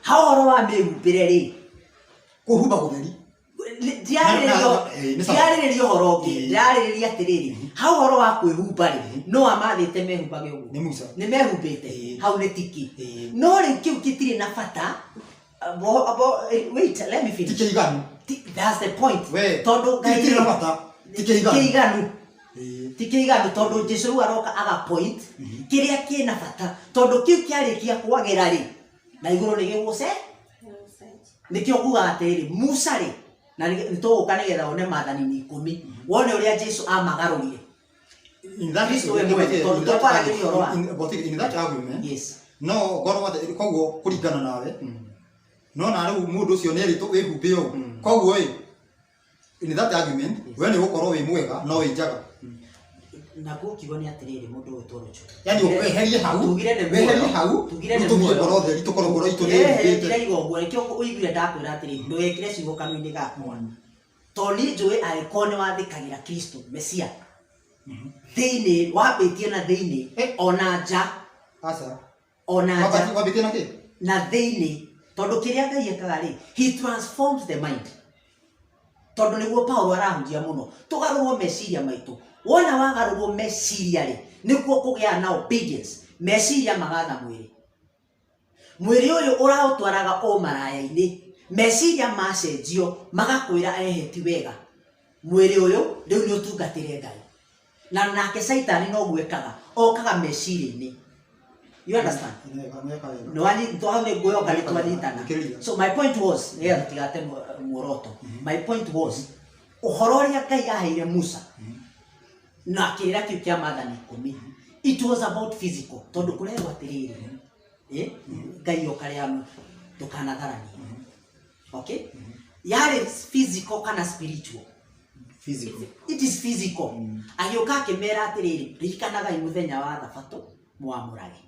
[SPEAKER 2] ha ũhoro wa mĩhumbĩre rĩ,
[SPEAKER 3] Kũhumba gũtheri. Nĩ sawa.
[SPEAKER 2] Ndirarĩrĩria ũhoro ũngĩ. Ndĩrarĩrĩria atĩrĩrĩ, ha ũhoro wa kwĩhumba rĩ, no amathĩte mehumbage ũguo.
[SPEAKER 3] Nĩ Musa.
[SPEAKER 2] Nĩ mehumbĩte. Hau nĩ tiki. No rĩu kĩu gĩtirĩ na bata. Wait, let me
[SPEAKER 3] Ti
[SPEAKER 2] finish.
[SPEAKER 3] kĩiganu.
[SPEAKER 2] That's the point.
[SPEAKER 3] We,
[SPEAKER 2] Tondũ Ngai
[SPEAKER 3] gĩtirĩ na bata, ti kĩiganu.
[SPEAKER 2] Kĩiganu, ti kĩiganu, tondũ Jesu rĩu aroka aga point kĩrĩa kĩna bata, tondũ kĩu kĩarĩkia kwagĩra rĩ, na igũrũ nĩ gĩgũce. Nĩkĩo kugaga atĩrĩrĩ, Musa rĩ, na nĩ tũgũka nĩgetha wone maathani nĩ 10, wone ũrĩa Jesu amagarũrire.
[SPEAKER 3] In that
[SPEAKER 2] Kristo we mwene, tondũ tũkwaragĩria ũhoro wa-
[SPEAKER 3] but in that argument,
[SPEAKER 2] Yes.
[SPEAKER 3] no ngorwo atĩ koguo kũringana nawe, no na rĩu mũndũ ũcio nĩ erĩtwo wĩhumbe ũũ, koguo ĩ, in that argument we nĩ ũgũkorwo wĩ mwega no wĩ njaga.
[SPEAKER 2] Nakuo kiugo nĩ atĩrĩrĩ, mũndũ ũgwĩtwo Rũco,
[SPEAKER 3] Yani weherie hau,
[SPEAKER 2] Tugire nĩ
[SPEAKER 3] weherie
[SPEAKER 2] muoyo.
[SPEAKER 3] hau,
[SPEAKER 2] Tugire nĩ
[SPEAKER 3] rĩu tũthiĩ
[SPEAKER 2] muoyo.
[SPEAKER 3] ngoro theri, tũkorwo ngoro itũ nĩ
[SPEAKER 2] Ehe,
[SPEAKER 3] ĩhumbĩte.
[SPEAKER 2] ndĩraiga ũguo nĩkĩo ũiguire ndakwĩra atĩrĩrĩ, ndũgekĩre ciugo kanua-inĩ gakwa, tondũ niĩ njũĩ angĩkorwo nĩ wathĩkagĩra Kristo Mesia thĩinĩ, wambĩtie na thĩinĩ ona nja.
[SPEAKER 3] Aca.
[SPEAKER 2] Ona nja.
[SPEAKER 3] Wambĩtie na kĩ?
[SPEAKER 2] Na thĩinĩ, tondũ kĩrĩa Ngai ekaga rĩ, he transforms the mind. Tondũ nĩguo Paulo arahunjia mũno. Tũgarũrwo meciria maitũ. Wona wagarũrwo meciria rĩ, nĩkuo kũgĩa na obedience. Meciria magatha mwĩrĩ. Mwĩrĩ ũyũ ũraũtwaraga ũmaraya-inĩ. Meciria macenjio magakwĩra ehe ti wega. Mwĩrĩ ũyũ rĩu nĩ ũtungatĩre Ngai. Na nake Caitani noguo ekaga, okaga meciria-inĩ. You understand?
[SPEAKER 3] Nĩweka wega.
[SPEAKER 2] Nĩwanyita nĩ twanyitana.
[SPEAKER 3] Thikĩrĩria.
[SPEAKER 2] So my point was, nĩgetha tũtigate muoroto. My point was, ũhoro ũrĩa Ngai aheire Musa na kĩrĩra kĩu kĩa maathani ikũmi, it was about physical, tondũ kũrerwo atĩrĩrĩ, Ngai oka rĩa ndũkanatharanie. Okay? Yarĩ physical kana spiritual?
[SPEAKER 3] Physical.
[SPEAKER 2] It is physical. Agĩũka akĩmera atĩrĩrĩ, ririkanagai mũthenya wa thabatũ mwamũrage.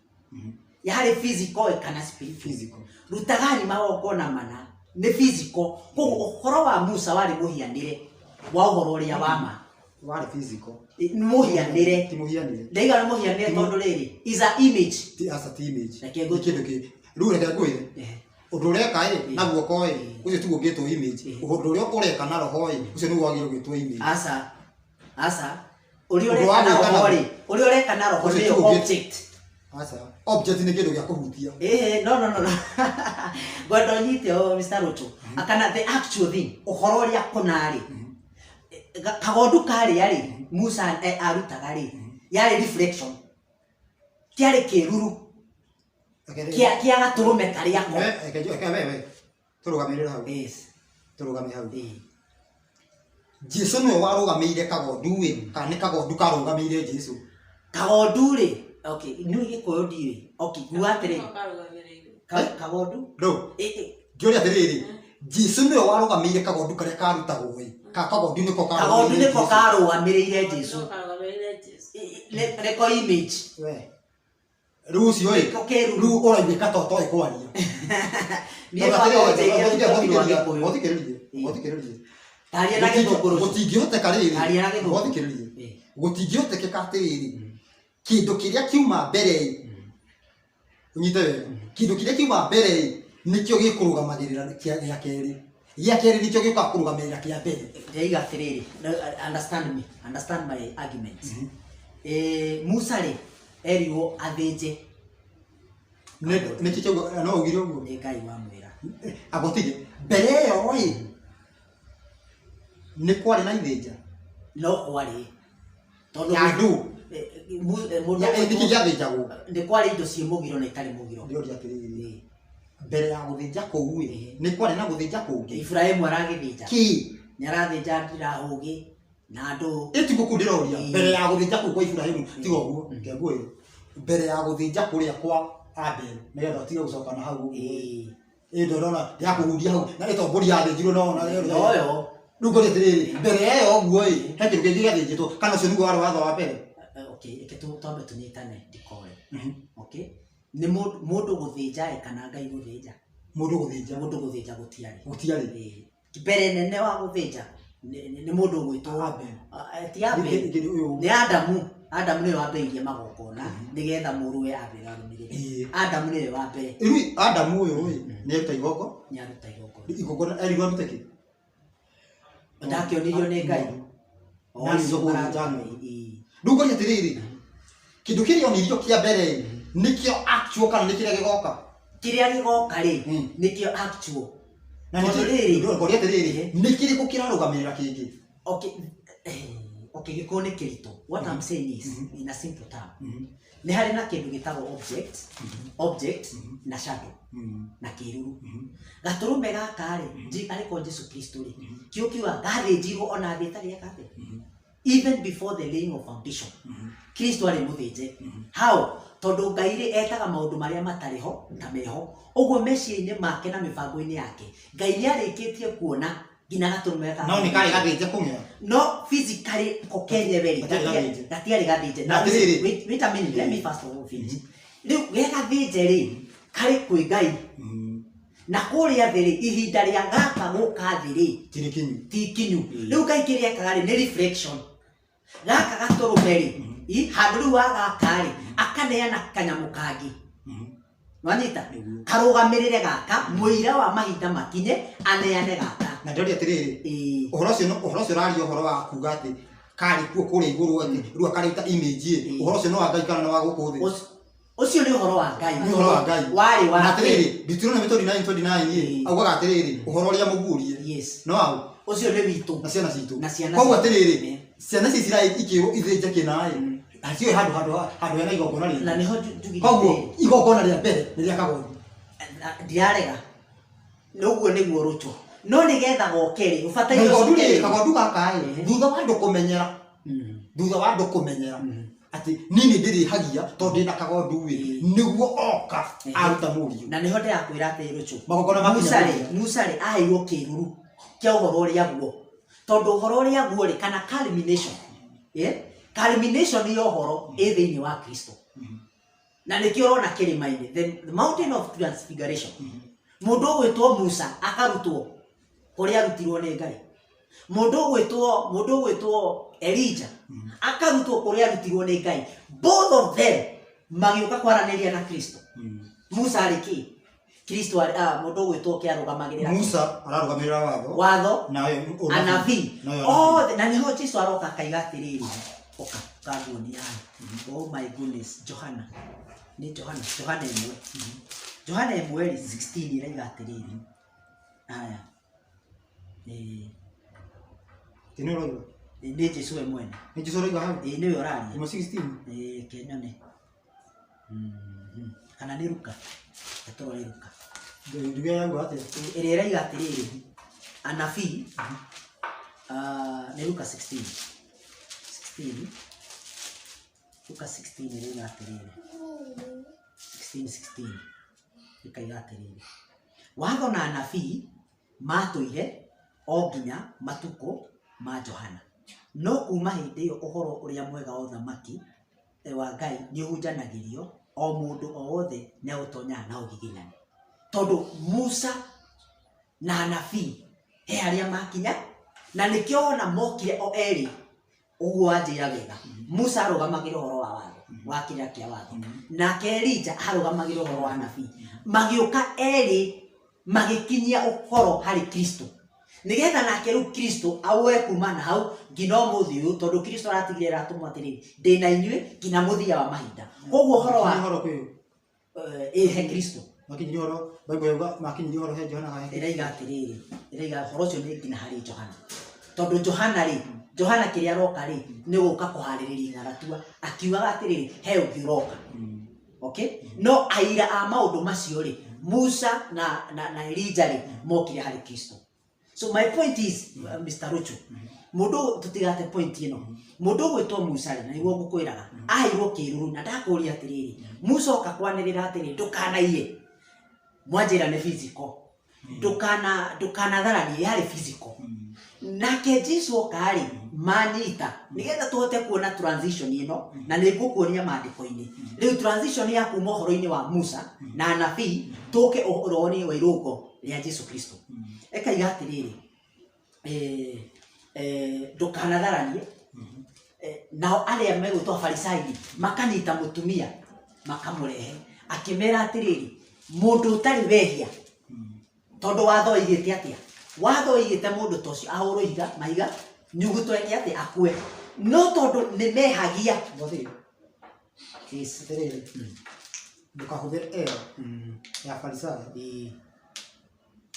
[SPEAKER 2] Yarĩ physical kana spiritual?
[SPEAKER 3] Physical.
[SPEAKER 2] Rutagani magongona mana nĩ physical. Koguo ũhoro wa Musa warĩ mũhianĩre wa ũhoro ũrĩa wa ma.
[SPEAKER 3] Warĩ physical.
[SPEAKER 2] Nĩ mũhianĩre.
[SPEAKER 3] Ti mũhianĩre.
[SPEAKER 2] Ndaiga nĩ mũhianĩre tondũ rĩrĩ is a image.
[SPEAKER 3] Ti aca ti image.
[SPEAKER 2] Reke
[SPEAKER 3] Nĩ kĩndũ kĩ. Rĩu reke ngwĩre. Ũndũ ũreka ĩ na guoko ĩ ũcio tiguo ũngĩtwo image. Ũndũ ũrĩa ũreka na roho ĩ ũcio nĩguo wagĩrĩirwo gwĩtwo image.
[SPEAKER 2] Aca. Aca. Ũrĩa
[SPEAKER 3] Ũndũ wa
[SPEAKER 2] ũreka na
[SPEAKER 3] gwĩka
[SPEAKER 2] roho
[SPEAKER 3] na-
[SPEAKER 2] rĩ, ũrĩa ũreka na roho
[SPEAKER 3] Ũcio
[SPEAKER 2] nĩyo
[SPEAKER 3] tiguo ũngĩ-
[SPEAKER 2] object.
[SPEAKER 3] Aca. Object nĩ kĩndũ gĩa kũhutia.
[SPEAKER 2] No no no no. Ngwenda ũnyite o Mr. Ruto. Akana the actual thing, ũhoro ũrĩa kũna rĩ. Kagondu karĩa rĩ, Musa arutaga rĩ, yarĩ reflection. Kĩarĩ kĩruru kĩa gatũrũme karĩa ko.
[SPEAKER 3] Reke we. Tũrũgamĩrĩre hau.
[SPEAKER 2] Yes.
[SPEAKER 3] Tũrũgame hau. Jesu nĩwe warũgamĩire kagondu ĩ kana nĩ kagondu karũgamĩire Jesu?
[SPEAKER 2] Kagondu rĩ, okay, nĩ Gĩkũyũ ndiũĩ. Okay, nguga atĩrĩ. Kagondu?
[SPEAKER 3] Ndũ. Ngĩũria atĩrĩrĩ, Jesu nĩwe warũgamĩire kagondu karĩa karutagwo ĩ ka kagondu nĩko
[SPEAKER 2] Kagondu nĩko karũgamĩrĩire Jesu. Nĩko image.
[SPEAKER 3] We. Rĩu ũcio ĩ,
[SPEAKER 2] Nĩko kĩruru.
[SPEAKER 3] rĩu ũraiguĩka ta ũtoĩ kwaria.
[SPEAKER 2] Niĩ kwakwa
[SPEAKER 3] Thikĩrĩria, thikĩrĩria.
[SPEAKER 2] Taria na gĩthũngũrũ.
[SPEAKER 3] Gũtingĩhoteka rĩrĩ.
[SPEAKER 2] Taria na gĩthũngũrũ.
[SPEAKER 3] Thikĩrĩria. Gũtingĩhotekeka atĩrĩrĩ, kĩndũ kĩrĩa kiuma mbere ĩ, ũnyite wega, kĩndũ kĩrĩa kiuma mbere ĩ, nĩkĩo gĩkũrũgamagĩrĩra gĩa kerĩ. Gĩa kerĩ nĩkĩo gĩũkaga kũrũgamĩrĩra kĩa mbere.
[SPEAKER 2] Ndĩraiga atĩrĩrĩ, understand me, understand my argument. Musa rĩ, erirwo athĩnje.
[SPEAKER 3] Nĩkĩ kĩauga, no augire ũguo?
[SPEAKER 2] Nĩ Ngai wamwĩra.
[SPEAKER 3] Agotige. Mbere ĩyo ĩ, nĩ kwarĩ na ithĩnja?
[SPEAKER 2] No kwarĩ. Tondũ
[SPEAKER 3] Ya ndũ. Nĩkĩ gĩathĩnjagwo?
[SPEAKER 2] Nĩ kwarĩ indo ciĩ mũgiro na itarĩ mũgiro.
[SPEAKER 3] Ndĩroria atĩrĩrĩ, mbere ya gũthĩnja kũu ĩ, nĩ kwarĩ na gũthĩnja kũngĩ?
[SPEAKER 2] Ibrahimu aragĩthĩnja.
[SPEAKER 3] Kĩ?
[SPEAKER 2] Nĩ arathĩnja ndirahũgĩ na andũ.
[SPEAKER 3] Ĩtiguo kũu ndĩroria, mbere ya gũthĩnja kũu kwa Ibrahimu, tiga ũguo, reke ngwĩre. Mbere ya gũthĩnja kũrĩa kwa Abel, nĩgetha ũtige gũcoka na hau ũguo. Ĩ ndĩrona ya kũhuria hau, na ĩto mbũri yathĩnjirwo no ona ĩyo.
[SPEAKER 2] Noyo.
[SPEAKER 3] Rĩu ngũria atĩrĩrĩ, mbere ĩyo ũguo ĩ, he kĩndũ kĩngĩ gĩathĩnjĩtwo, kana ũcio nĩguo warĩ watho wa mbere?
[SPEAKER 2] Okay, reke twambe tũnyitane ndikore. Okay? Nĩ mũndũ gũthĩnja ĩ kana Ngai gũthĩnja?
[SPEAKER 3] Mũndũ gũthĩnja.
[SPEAKER 2] Mũndũ gũthĩnja gũtiarĩ.
[SPEAKER 3] Gũtiarĩ.
[SPEAKER 2] Mbere nene wa gũthĩnja nĩ mũndũ ũgwĩtwo
[SPEAKER 3] Abel.
[SPEAKER 2] Ti Abel. Nĩ Adamu. Adamu nĩwe wambĩrĩirie magongona nĩgetha mũrũwe Abel arũmĩrĩre. Adamu nĩwe wa mbere.
[SPEAKER 3] Rĩu Adamu ũyũ ĩ, nĩ aruta igongo?
[SPEAKER 2] Nĩ aruta igongo.
[SPEAKER 3] Igongona erirwo arute kĩ?
[SPEAKER 2] Ndakĩonirio nĩ Ngai.
[SPEAKER 3] Nĩ gũthĩnja ng'ondu. Rĩu ngũria atĩrĩrĩ, kĩndũ kĩrĩa onirio kĩa mbere ĩ, nĩkĩo actual kana nĩ kĩrĩa gĩgoka?
[SPEAKER 2] Kĩrĩa gĩgoka rĩ, nĩkĩo actual.
[SPEAKER 3] Na
[SPEAKER 2] Tondũ rĩrĩ,
[SPEAKER 3] ngũria atĩrĩrĩ, nĩ kĩrĩkũ kĩrarũgamĩrĩra kĩngĩ?
[SPEAKER 2] Okay, okay, gĩkũyũ nĩ kĩritũ. What I'm saying is, in a simple term, nĩ harĩ na kĩndũ gĩtagwo object, object na shadow na kĩruru. Gatũrũme gaka rĩ, arĩ ko Jesu Kristo rĩ, kĩo kiuga gathĩnjirwo ona thĩ ĩtarĩ yakathĩ. Even before the laying of foundation, Kristo arĩ mũthĩnje. How? Tondũ Ngai rĩ etaga maũndũ marĩa matarĩ ho ta meho. Ũguo meciria-inĩ make na mĩbango-inĩ yake, Ngai nĩ arĩkĩtie kuona nginya gatũrũme gaka.
[SPEAKER 3] No nĩ karĩ gathĩnje kũng'ea.
[SPEAKER 2] No physically ko kenyewe rĩ, gatiarĩ gathĩnje.
[SPEAKER 3] Na atĩrĩrĩ,
[SPEAKER 2] Wait a minute, let me first of all finish. Rĩu ge gathĩnje rĩ, karĩ kwĩ Ngai. Na kũrĩa thĩ rĩ, ihinda rĩa gaka gũka thĩ rĩ,
[SPEAKER 3] ti kinyu.
[SPEAKER 2] Ti kinyu. Rĩu Ngai kĩrĩa ekaga rĩ, nĩ reflection. Gaka gatũrũme rĩ, handũ rĩu wa gaka rĩ, akaneana kanyamũ kangĩ. Nwanyita? Karũgamĩrĩre gaka, mũira wa mahinda makinye, aneane gaka.
[SPEAKER 3] Na ndĩroria atĩrĩrĩ, ũhoro ũcio ũhoro ũcio ũraria ũhoro wa kuga atĩ karĩ kuo kũrĩa igũrũ, atĩ rĩu akaruta image ĩ, ũhoro ũcio nĩ wa Ngai kana nĩ wa gũkũ thĩ?
[SPEAKER 2] Ũcio nĩ ũhoro wa Ngai.
[SPEAKER 3] Nĩ ũhoro wa Ngai.
[SPEAKER 2] Warĩ
[SPEAKER 3] Na
[SPEAKER 2] wa
[SPEAKER 3] atĩrĩrĩ, Deuteronomy 29:29 ĩ, augaga atĩrĩrĩ, ũhoro ũrĩa mũguũrie no waũ?
[SPEAKER 2] Ũcio nĩ witũ.
[SPEAKER 3] Na ciana citũ.
[SPEAKER 2] Na ciana
[SPEAKER 3] Koguo
[SPEAKER 2] citũ.
[SPEAKER 3] atĩrĩrĩ, ciana cia Isiraeli ikĩrwo ithĩnje kĩna ĩ, hatirĩ handũ hena igongona
[SPEAKER 2] Na
[SPEAKER 3] rĩngĩ.
[SPEAKER 2] nĩho njugire
[SPEAKER 3] Koguo
[SPEAKER 2] atĩrĩrĩ.
[SPEAKER 3] Igongona rĩa mbere nĩ rĩa kagondu.
[SPEAKER 2] Ndirarega, ũguo nĩguo rũtũ, no nĩgetha goke rĩ,
[SPEAKER 3] Na
[SPEAKER 2] ũbataire
[SPEAKER 3] igondu
[SPEAKER 2] ũcoke
[SPEAKER 3] rĩ,
[SPEAKER 2] rĩ.
[SPEAKER 3] Kagondu gaka ĩ, thutha wa andũ kũmenyera, thutha wa andũ kũmenyera atĩ niĩ nĩ ndĩrĩhagia tondũ ndĩna kagondu ĩ, nĩguo oka aruta mũriũ.
[SPEAKER 2] Na nĩho ndĩrakwĩra atĩ rũcũ,
[SPEAKER 3] Magongona makinya
[SPEAKER 2] Musa rĩ,
[SPEAKER 3] mũthia.
[SPEAKER 2] Musa rĩ, aheirwo kĩruru kĩa ũhoro ũrĩa guo, tondũ ũhoro ũrĩa guo rĩ, kana culmination, yeah? Culmination ya ũhoro ĩ thĩinĩ wa Kristo, na nĩkĩo ũrona kĩrĩma-inĩ, the mountain of transfiguration, mũndũ ũgwĩtwo Musa akarutwo kũrĩa arutirwo nĩ Ngai, mũndũ ũgwĩtwo Elijah akarutwo kũrĩa arutirwo nĩ Ngai. Both of them magĩũka kwaranĩria na Kristo. Musa arĩ kĩ? Kristo arĩ, mũndũ ũgwĩtwo kĩarũgamagĩrĩra?
[SPEAKER 3] Musa ararũgamĩrĩra watho.
[SPEAKER 2] Watho.
[SPEAKER 3] Nayo
[SPEAKER 2] anabii.
[SPEAKER 3] Nayo anabii.
[SPEAKER 2] Othe. Na nĩho Jesu aroka akaiga atĩrĩrĩ, ũka kanguonia. Oh my goodness, Johana, nĩ Johana, Johana 1, Johana 1 rĩ, 16 ĩraiga atĩrĩrĩ, haya,
[SPEAKER 3] Ĩ, nĩ ũroiga?
[SPEAKER 2] Nĩ Jesu we mwene.
[SPEAKER 3] Nĩ Jesu ũroiga hau?
[SPEAKER 2] Ĩ, nĩwe ũraria.
[SPEAKER 3] 1:16.
[SPEAKER 2] Ĩ, kenyone. Kana nĩ Luka? Reke tũrore Luka.
[SPEAKER 3] Nduge yauga atĩa?
[SPEAKER 2] Ĩrĩa ĩraiga atĩrĩrĩ, anabii, nĩ Luka 16 16, Luka 16 ĩraiga atĩrĩrĩ, 16 16 ĩkaiga atĩrĩrĩ, watho na anabii matũire o nginya matukũ ma Johana, no kuma hĩndĩ ĩyo ũhoro ũrĩa mwega wa ũthamaki wa Ngai nĩ ũhunjanagĩrio, o mũndũ o wothe nĩ agũtonyaga na ũgiginyani. Tondũ Musa na anabii he harĩa makinya, na nĩkĩo wona mokire o erĩ. Ũguo wanjĩra wega, Musa arũgamagĩra ũhoro wa watho, wa kĩrĩra kĩa watho, nake Elija arũgamagĩra ũhoro wa anabii. Magĩũka erĩ, magĩkinyia ũhoro harĩ Kristo, nĩgetha nake rĩu Kristo awoe kuma na hau nginya ũmũthĩ ũyũ, tondũ Kristo aratigire atũmwo atĩrĩrĩ, ndĩ na inyuĩ nginya mũthia wa mahinda. Koguo ũhoro wa
[SPEAKER 3] Makinyirie ũhoro kwĩ
[SPEAKER 2] Ĩ, he Kristo.
[SPEAKER 3] Makinyirie ũhoro, Bible yauga makinyirie ũhoro he Johana kana he
[SPEAKER 2] Ĩraiga atĩrĩrĩ, ĩraiga ũhoro ũcio nĩ nginya harĩ Johana, tondũ Johana rĩ, Johana kĩrĩa aroka rĩ, nĩ gũka kũharĩrĩria ng'aratua, akiugaga atĩrĩrĩ, he ũngĩ ũroka. Okay, no aira a maũndũ macio rĩ, Musa na Elijah rĩ, mokire harĩ Kristo. So my point is, Mr. Ruchu, mũndũ tũtigate point ĩno, mũndũ ũgwĩtwo Musa rĩ, na nĩguo ngũkwĩraga, aheirwo kĩruru. Na ndakũria atĩrĩrĩ, Musa oka kwanĩrĩra atĩrĩ, ndũkanaiye, mwanjĩra nĩ physical, ndũkanatharanie, yarĩ physical. Nake Jesu oka rĩ, manyita nĩgetha tũhote kuona transition ĩno, na nĩ ngũkuonia maandĩko-inĩ rĩu transition ya kuma ũhoro-inĩ wa Musa na anabii tũke ũhoro-inĩ wa irũngo rĩa Jesu Kristo. Ĩkaiga atĩrĩrĩ, ndũkanatharanie. Nao arĩa megwĩtwo Afarisai rĩ, makanyita mũtumia makamũrehe, akĩmera atĩrĩrĩ, mũndũ ũtarĩ wehia, tondũ watho oigĩte atĩa? Watho oigĩte mũndũ ta ũcio ahũrwo ihiga, mahiga, nyuguto, eke atĩ akue. No tondũ nĩ mehagia.
[SPEAKER 3] Gwathĩ.
[SPEAKER 2] Yes.
[SPEAKER 3] Atĩrĩrĩ, ndũkahũthĩre era ya Farisayo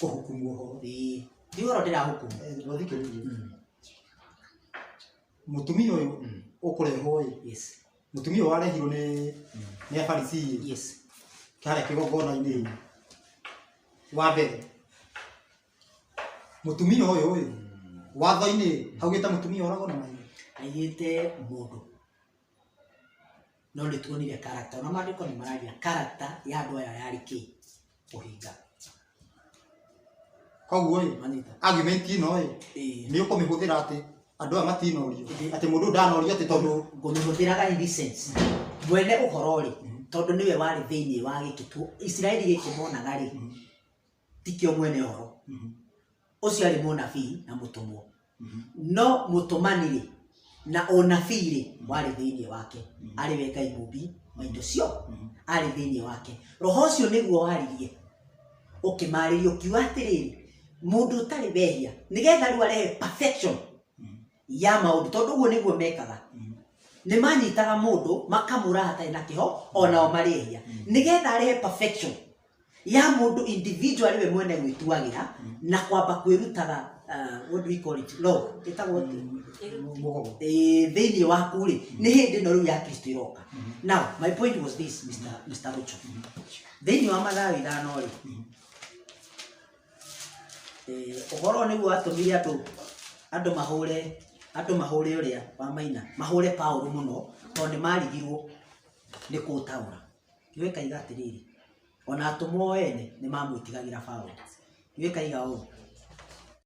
[SPEAKER 3] kũhukumu ũhoro.
[SPEAKER 2] Ĩĩ, ti ũhoro ndĩrahukumu.
[SPEAKER 3] Gwathikĩrĩria, mũtumia ũyũ ũkũrehwo ĩ, mũtumia ũyũ warehirwo nĩ Afarisii ĩ, harĩa kĩgongona-inĩ ĩ, wa mbere mũtumia ũyũ ĩ, watho-inĩ haugĩte mũtumia oragwo na mahiga?
[SPEAKER 2] Aigĩte mũndũ, no nĩ tuonire character, ona maandĩko nĩ mararia character ya andũ aya yarĩ kĩ? Ũhinga.
[SPEAKER 3] Koguo ĩ,
[SPEAKER 2] Manyita.
[SPEAKER 3] Argument ĩno ĩ, nĩ ũkũmĩhũthĩra atĩ andũ aya matinorio, atĩ mũndũ ũyũ ndanorio, atĩ tondũ
[SPEAKER 2] Ngũmĩhũthĩraga in this sense, mwene ũhoro rĩ, tondũ nĩwe warĩ thĩinĩ wa gĩkĩ tu Isiraeli gĩkĩ monaga rĩ, tikĩo mwene ũhoro ũcio, arĩ mũnabii na mũtũmwo. No mũtũmani rĩ, na ũnabii rĩ, warĩ thĩinĩ wake, arĩ we Ngai mũmbi wa indo cio, arĩ thĩinĩ wake. Roho ũcio nĩguo waririe, ũkĩmarĩria, ũkiuga atĩrĩrĩ, Mũndũ ũtarĩ wehia nĩgetha rĩu arehe perfection ya maũndũ, tondũ ũguo nĩguo mekaga. Nĩ manyitaga mũndũ makamũra hatarĩ na kĩho, onao marĩ ehia, nĩgetha arehe perfection ya mũndũ individually, we mwene gwĩtuagĩra na kwamba kwĩrutaga, what do we call it, law ĩtagwo atĩa?
[SPEAKER 3] Mũgogo.
[SPEAKER 2] Thĩinĩ waku rĩ, nĩ hĩndĩ ĩno rĩu ya Kristo ĩroka. Now my point was this, Mr. Rucho, thĩinĩ wa Mathayo 5 rĩ, ũhoro ũyũ nĩguo watũmire andũ mahũre ũrĩa wa maina mahũre Paũlũ mũno, tondũ nĩ marigirwo nĩ kũũtaũra. Gĩkaiga atĩrĩrĩ, ona atũmwo ene nĩ mamwĩtigagĩra Paũlũ. Gĩkaiga ũũ.